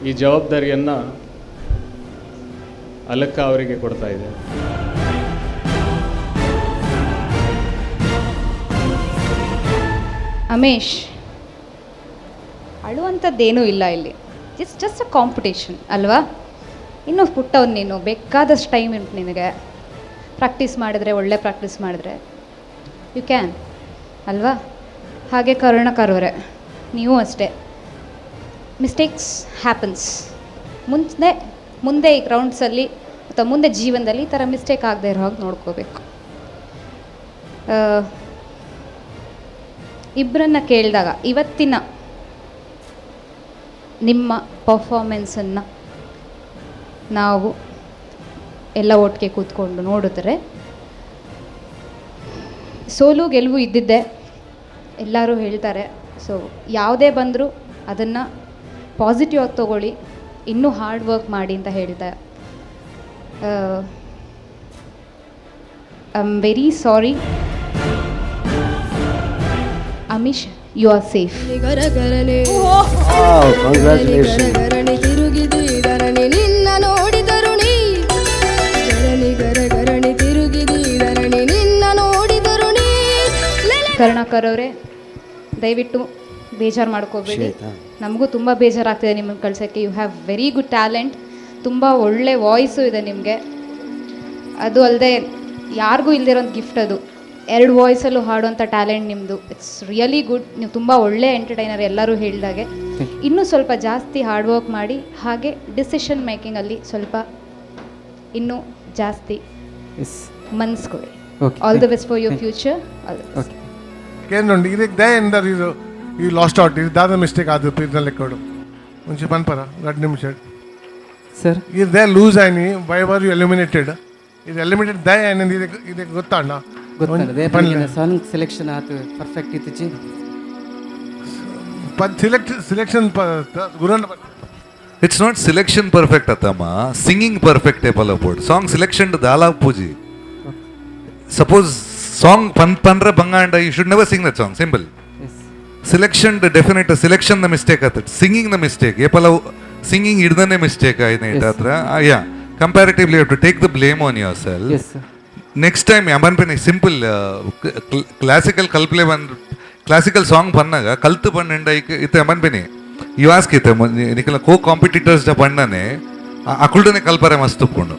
ಈ ಜವಾಬ್ದಾರಿಯನ್ನು ಅಲಕ್ಕ ಅವರಿಗೆ ಕೊಡ್ತಾ ಇದೆ. ಅಮೇಶ್, ಅಳುವಂಥದ್ದೇನೂ ಇಲ್ಲ ಇಲ್ಲಿ. It's just a competition ಅಲ್ವಾ? ಇನ್ನೂ ಪುಟ್ಟವ್ನು ನೀನು, ಬೇಕಾದಷ್ಟು ಟೈಮ್ ಉಂಟು ನಿನಗೆ. ಪ್ರಾಕ್ಟೀಸ್ ಮಾಡಿದ್ರೆ, ಒಳ್ಳೆ ಪ್ರಾಕ್ಟೀಸ್ ಮಾಡಿದ್ರೆ you can ಅಲ್ವಾ? ಹಾಗೆ ಕರುಣಾಕರ್ ಅವರೇ, ನೀವು ಅಷ್ಟೇ. Mistakes happens. ಮುಂದೆ ಮುಂದೆ ಈ ರೌಂಡ್ಸಲ್ಲಿ ಅಥವಾ ಮುಂದೆ ಜೀವನದಲ್ಲಿ ಈ ಥರ ಮಿಸ್ಟೇಕ್ ಆಗದೆ ಇರೋ ಹಾಗೆ ನೋಡ್ಕೋಬೇಕು. ಇಬ್ಬರನ್ನ ಕೇಳಿದಾಗ ಇವತ್ತಿನ ನಿಮ್ಮ ಪರ್ಫಾರ್ಮೆನ್ಸನ್ನು ನಾವು ಎಲ್ಲ ಒಟ್ಟಿಗೆ ಕೂತ್ಕೊಂಡು ನೋಡಿದ್ರೆ ಸೋಲು ಗೆಲುವು ಇದ್ದಿದ್ದೆ, ಎಲ್ಲರೂ ಹೇಳ್ತಾರೆ. ಸೊ ಯಾವುದೇ ಬಂದರೂ ಅದನ್ನು ಪಾಸಿಟಿವ್ ಆಗಿ ತೊಗೊಳ್ಳಿ, ಇನ್ನೂ ಹಾರ್ಡ್ ವರ್ಕ್ ಮಾಡಿ ಅಂತ ಹೇಳ್ತಾ, I am very sorry Amish, you are safe. Karunakar ಅವರೇ, ದಯವಿಟ್ಟು ಬೇಜಾರು ಮಾಡ್ಕೋಬೇಡಿ. ನಮಗೂ ತುಂಬ ಬೇಜಾರಾಗ್ತಿದೆ ನಿಮ್ಮನ್ನು ಕಳ್ಸೋಕ್ಕೆ. You have very good talent, ತುಂಬ ಒಳ್ಳೆ ವಾಯ್ಸು ಇದೆ ನಿಮಗೆ. ಅದು ಅಲ್ಲದೆ ಯಾರಿಗೂ ಇಲ್ಲದಿರೋ ಒಂದು ಗಿಫ್ಟ್ ಅದು, ಎರಡು ವಾಯ್ಸಲ್ಲೂ ಹಾಡುವಂಥ ಟ್ಯಾಲೆಂಟ್ ನಿಮ್ಮದು. It's really good. ನೀವು ತುಂಬ ಒಳ್ಳೆ ಎಂಟರ್ಟೈನರ್ ಎಲ್ಲರೂ ಹೇಳಿದಾಗೆ. ಇನ್ನೂ ಸ್ವಲ್ಪ ಜಾಸ್ತಿ ಹಾರ್ಡ್ ವರ್ಕ್ ಮಾಡಿ, ಹಾಗೆ ಡಿಸಿಷನ್ ಮೇಕಿಂಗಲ್ಲಿ ಸ್ವಲ್ಪ ಇನ್ನೂ ಜಾಸ್ತಿ ಮನಸ್ಸು ಕೊಡಿ. All the best for your future. All the best. ಕೇಂದ್ರ ಇದಕ್ಕೆ ದಯ ಇದು ಈ ಲಾಸ್ಟ್ ಔಟ್, ಇದು ದಾದ ಮಿಸ್ಟೇಕ್ ಆದ ಪಿರ್ನ ಲೆಕ್ಕಡು ಮುಂಚೆ ಪನ್ಪರ 2 ನಿಮಿಷ ಸರ್. ಇದು they lose ಆಯ್ನಿ, why were you eliminated? ಇದು ಎಲಿಮಿನೇಟೆಡ್ ದಯ ಆಯ್ನಿ, ಇದಕ್ಕೆ ಗೊತ್ತಣ್ಣ? ಗೊತ್ತಲ್ಲ, ಸಾಂಗ್ ಸೆಲೆಕ್ಷನ್ ಆತು ಪರ್ಫೆಕ್ಟ್ ಇತ್ತು. ಸೆಲೆಕ್ಷನ್ ಗುರನ್ it's not selection perfect ಅತ್ತಮ್ಮ, singing perfect ಪಲಪೋಡ್. Song selection ದಾಲಾ ಪೂಜಿ. ಸಪೋಸ್ ಸಾಂಗ್ ಪನ್ ಪನ್ರ ಬಂಗಾಂಡ, you should never sing that song, simple. Selection definite selection the mistake ಆತ, singing the mistake. ಏಪಲ singing ಹಿಡ್ದನೆ mistake ಆಯ್ತು ಹತ್ರ. Yeah, comparatively you to take the blame on yourself. Next time ಅಮನ್ಪೇನೆ simple classical ಕಲ್ಪ್ಲೆ ಬಂದು classical song ಪನ್ನಾಗ ಕಲ್ತು ಪನ್ನಂಡ ಇತ್ತೆ ಅಮನ್ಪೇನೆ you ask ಇತ್ತೆ ನಿಕಲ ಕೋ ಕಾಂಪಿಟೇಟರ್ಸ್ the ಪಣ್ಣನೆ ಅಕುಲ್ಡನೆ ಕಲ್ಪರೆ ಮಸ್ತ್ ಉಪ್ಪುಂಡು.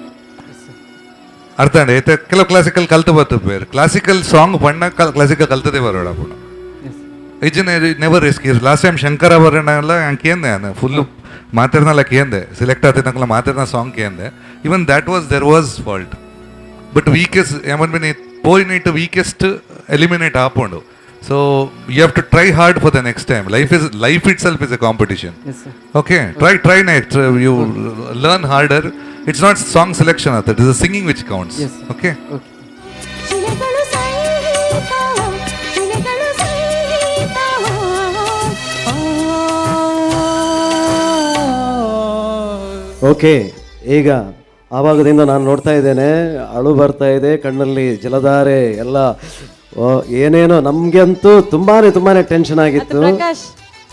ಅರ್ಥ ಅಂಡೆ ಇತ್ತೆ ಕೆಲವು ಕ್ಲಾಸಿಕಲ್ ಕಲ್ತು ಬತ್ತು ಬೇರೆ ಕ್ಲಾಸಿಕಲ್ ಸಾಂಗ್ ಪಣ್ಣ ಕ್ಲಾಸಿಕಲ್ ಕಲ್ತದೆ ಬರೋಣ ಪುಣ ಇಜ್ಜಿನ never risk. Last time Shankarabharana ಎಲ್ಲ ಕೇಂದೆ ನಾನು ಫುಲ್ಲು ಮಾತಾಡ್ನಲ್ಲ ಕೇಂದೆ ಸೆಲೆಕ್ಟ್ ಆತಿನಕಲ್ಲ ಮಾತಾಡ್ನ ಸಾಂಗ್ ಕೇಂದೆ. Even that was there was fault, but weakest ಏಮನ್ಬಿನಿ ಪೋಯಿನೈಟ್ weakest eliminate ಆಪೋಂಡು. So you have to try hard for the next time. Life itself is a competition. Okay, try try next, you learn harder. It's not song selection ಆತ, it is a singing which counts. Okay. Okay, ಈಗ ಆವಾಗದಿಂದ ನಾನು ನೋಡ್ತಾ ಇದ್ದೇನೆ, ಅಳು ಬರ್ತಾ ಇದೆ, ಕಣ್ಣಲ್ಲಿ ಜಲಧಾರೆ ಎಲ್ಲ ಏನೇನೋ. ನಮ್ಗೆ ಅಂತೂ ತುಂಬಾನೇ ತುಂಬಾನೇ ಟೆನ್ಷನ್ ಆಗಿತ್ತು. ಪ್ರಕಾಶ್,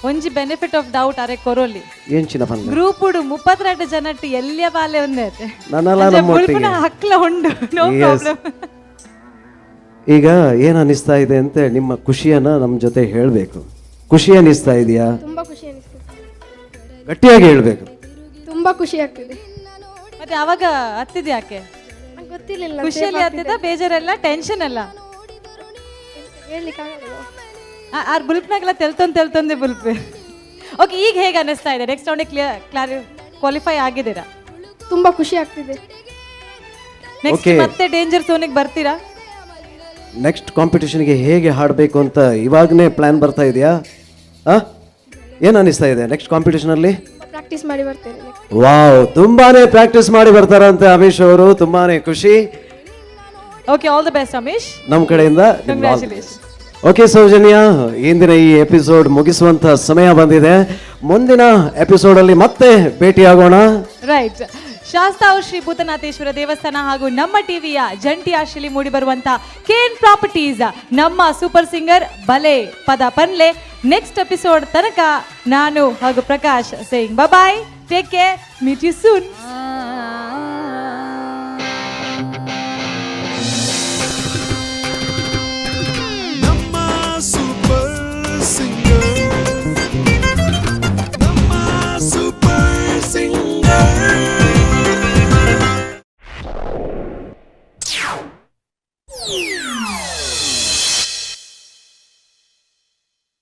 ಒಂಜಿ benefit of doubt ಅರೆ ಕೊರೋಲಿ. ಏನ್ ಚಿನ್ನ ಪನ್ಲೆ? ಗ್ರೂಪ್ ಉಡು 32 ಜನಟ್ಟು ಎಲ್ಲಿಯ ಬಾಲೆ ಒಂದೇ ನನ್ನಲ್ಲ ನಮ್ಮೊಟ್ಟಿಗೆ. ಹಕ್ಲ ಉಂಡು, ನೋ ಪ್ರಾಬ್ಲಮ್. ಈಗ ಏನ್ ಅನಿಸ್ತಾ ಇದೆ ಅಂತ ನಿಮ್ಮ ಖುಷಿಯನ್ನ ನಮ್ಮ ಜೊತೆ ಹೇಳಬೇಕು. ಖುಷಿ ಅನಿಸ್ತಾ ಇದೆಯಾ? ತುಂಬಾ ಖುಷಿ ಅನಿಸ್ತಿದೆ. ಗಟ್ಟಿಯಾಗಿ ಹೇಳಬೇಕು. ತುಂಬಾ ಖುಷಿ ಆಗ್ತಿದೆ. ಮತ್ತೆ ಅವಾಗ ಹತ್ತಿದ್ ಯಾಕೆ? ನಂಗೆ ಗೊತ್ತಿಲ್ಲ. ಗೊತ್ತಿರ್ಲಿಲ್ಲ. ಖುಷಿಯಲ್ಲಿ ಆಗ್ತಿದ್ದ, ಬೇಜಾರಲ್ಲ, ಟೆನ್ಷನ್ ಅಲ್ಲ? ಹೇಳಲಿಕ್ಕೆ ಆಗಲ್ಲ. ಆರ್ ಬುಲ್ಪ್ನಾಗೆಲ್ಲ ತೆಲ್ತೊಂದು ತೆಲ್ತೊಂದೆ ಬುಲ್ಪ್. ಓಕೆ, ಈಗ ಹೇಗೆ ಅನ್ನಿಸ್ತಾ ಇದೆ? ನೆಕ್ಸ್ಟ್ ರೌಂಡಿಗೆ ಕ್ಲಿಯರ್ ಕ್ಲಾರಿ ಕ್ವಾಲಿಫೈ ಆಗಿದ್ದೀರಾ? ತುಂಬ ಖುಷಿ ಆಗ್ತಿದೆ. ನೆಕ್ಸ್ಟ್ ಮತ್ತೆ ಡೇಂಜರ್ ಝೋನಿಗೆ ಬರ್ತೀರಾ? ನೆಕ್ಸ್ಟ್ ಕಾಂಪಿಟೇಷನ್ಗೆ ಹೇಗೆ ಹಾಡಬೇಕು ಅಂತ ಇವಾಗನೇ ಪ್ಲ್ಯಾನ್ ಬರ್ತಾ ಇದೆಯಾ? ಏನು ಅನ್ನಿಸ್ತಾ ಇದೆ ನೆಕ್ಸ್ಟ್ ಕಾಂಪಿಟೇಷನಲ್ಲಿ? ಪ್ರಾಕ್ಟೀಸ್ ಮಾಡಿ ಬರ್ತೇನೆ ನೆಕ್ಸ್ಟ್. ವಾವ್, ತುಂಬಾನೇ ಪ್ರಾಕ್ಟೀಸ್ ಮಾಡಿ ಬರ್ತಾರಂತೆ ಅಮೀಶ್ ಅವರು. ತುಂಬಾನೇ ಖುಷಿ. Okay, all the best, Amish. ನಮ್ಮ ಕಡೆಯಿಂದ. ಕಂಗ್ರ್ಯಾಚುಲೇಷನ್. ಓಕೆ ಸೌಜನ್ಯ, ಇಂದಿನ ಈ ಎಪಿಸೋಡ್ ಮುಗಿಸುವಂತ ಸಮಯ ಬಂದಿದೆ. ಮುಂದಿನ ಎಪಿಸೋಡಲ್ಲಿ ಮತ್ತೆ ಭೇಟಿಯಾಗೋಣ. ರೈಟ್. ಶಾಸ್ತಾವು ಶ್ರೀ ಭೂತನಾಥೇಶ್ವರ ದೇವಸ್ಥಾನ ಹಾಗೂ ನಮ್ಮ ಟಿವಿಯ ಜಂಟಿ ಆಶೆಯಲ್ಲಿ ಮೂಡಿ ಬರುವಂತ ಕೆಎನ್ ಪ್ರಾಪರ್ಟೀಸ್ ನಮ್ಮ ಸೂಪರ್ ಸಿಂಗರ್ ಬಲೆ ಪದ ಪನ್ಲೆ ನೆಕ್ಸ್ಟ್ ಎಪಿಸೋಡ್ ತನಕ ನಾನು ಹಾಗೂ Prakash saying bye, take care, meet you soon.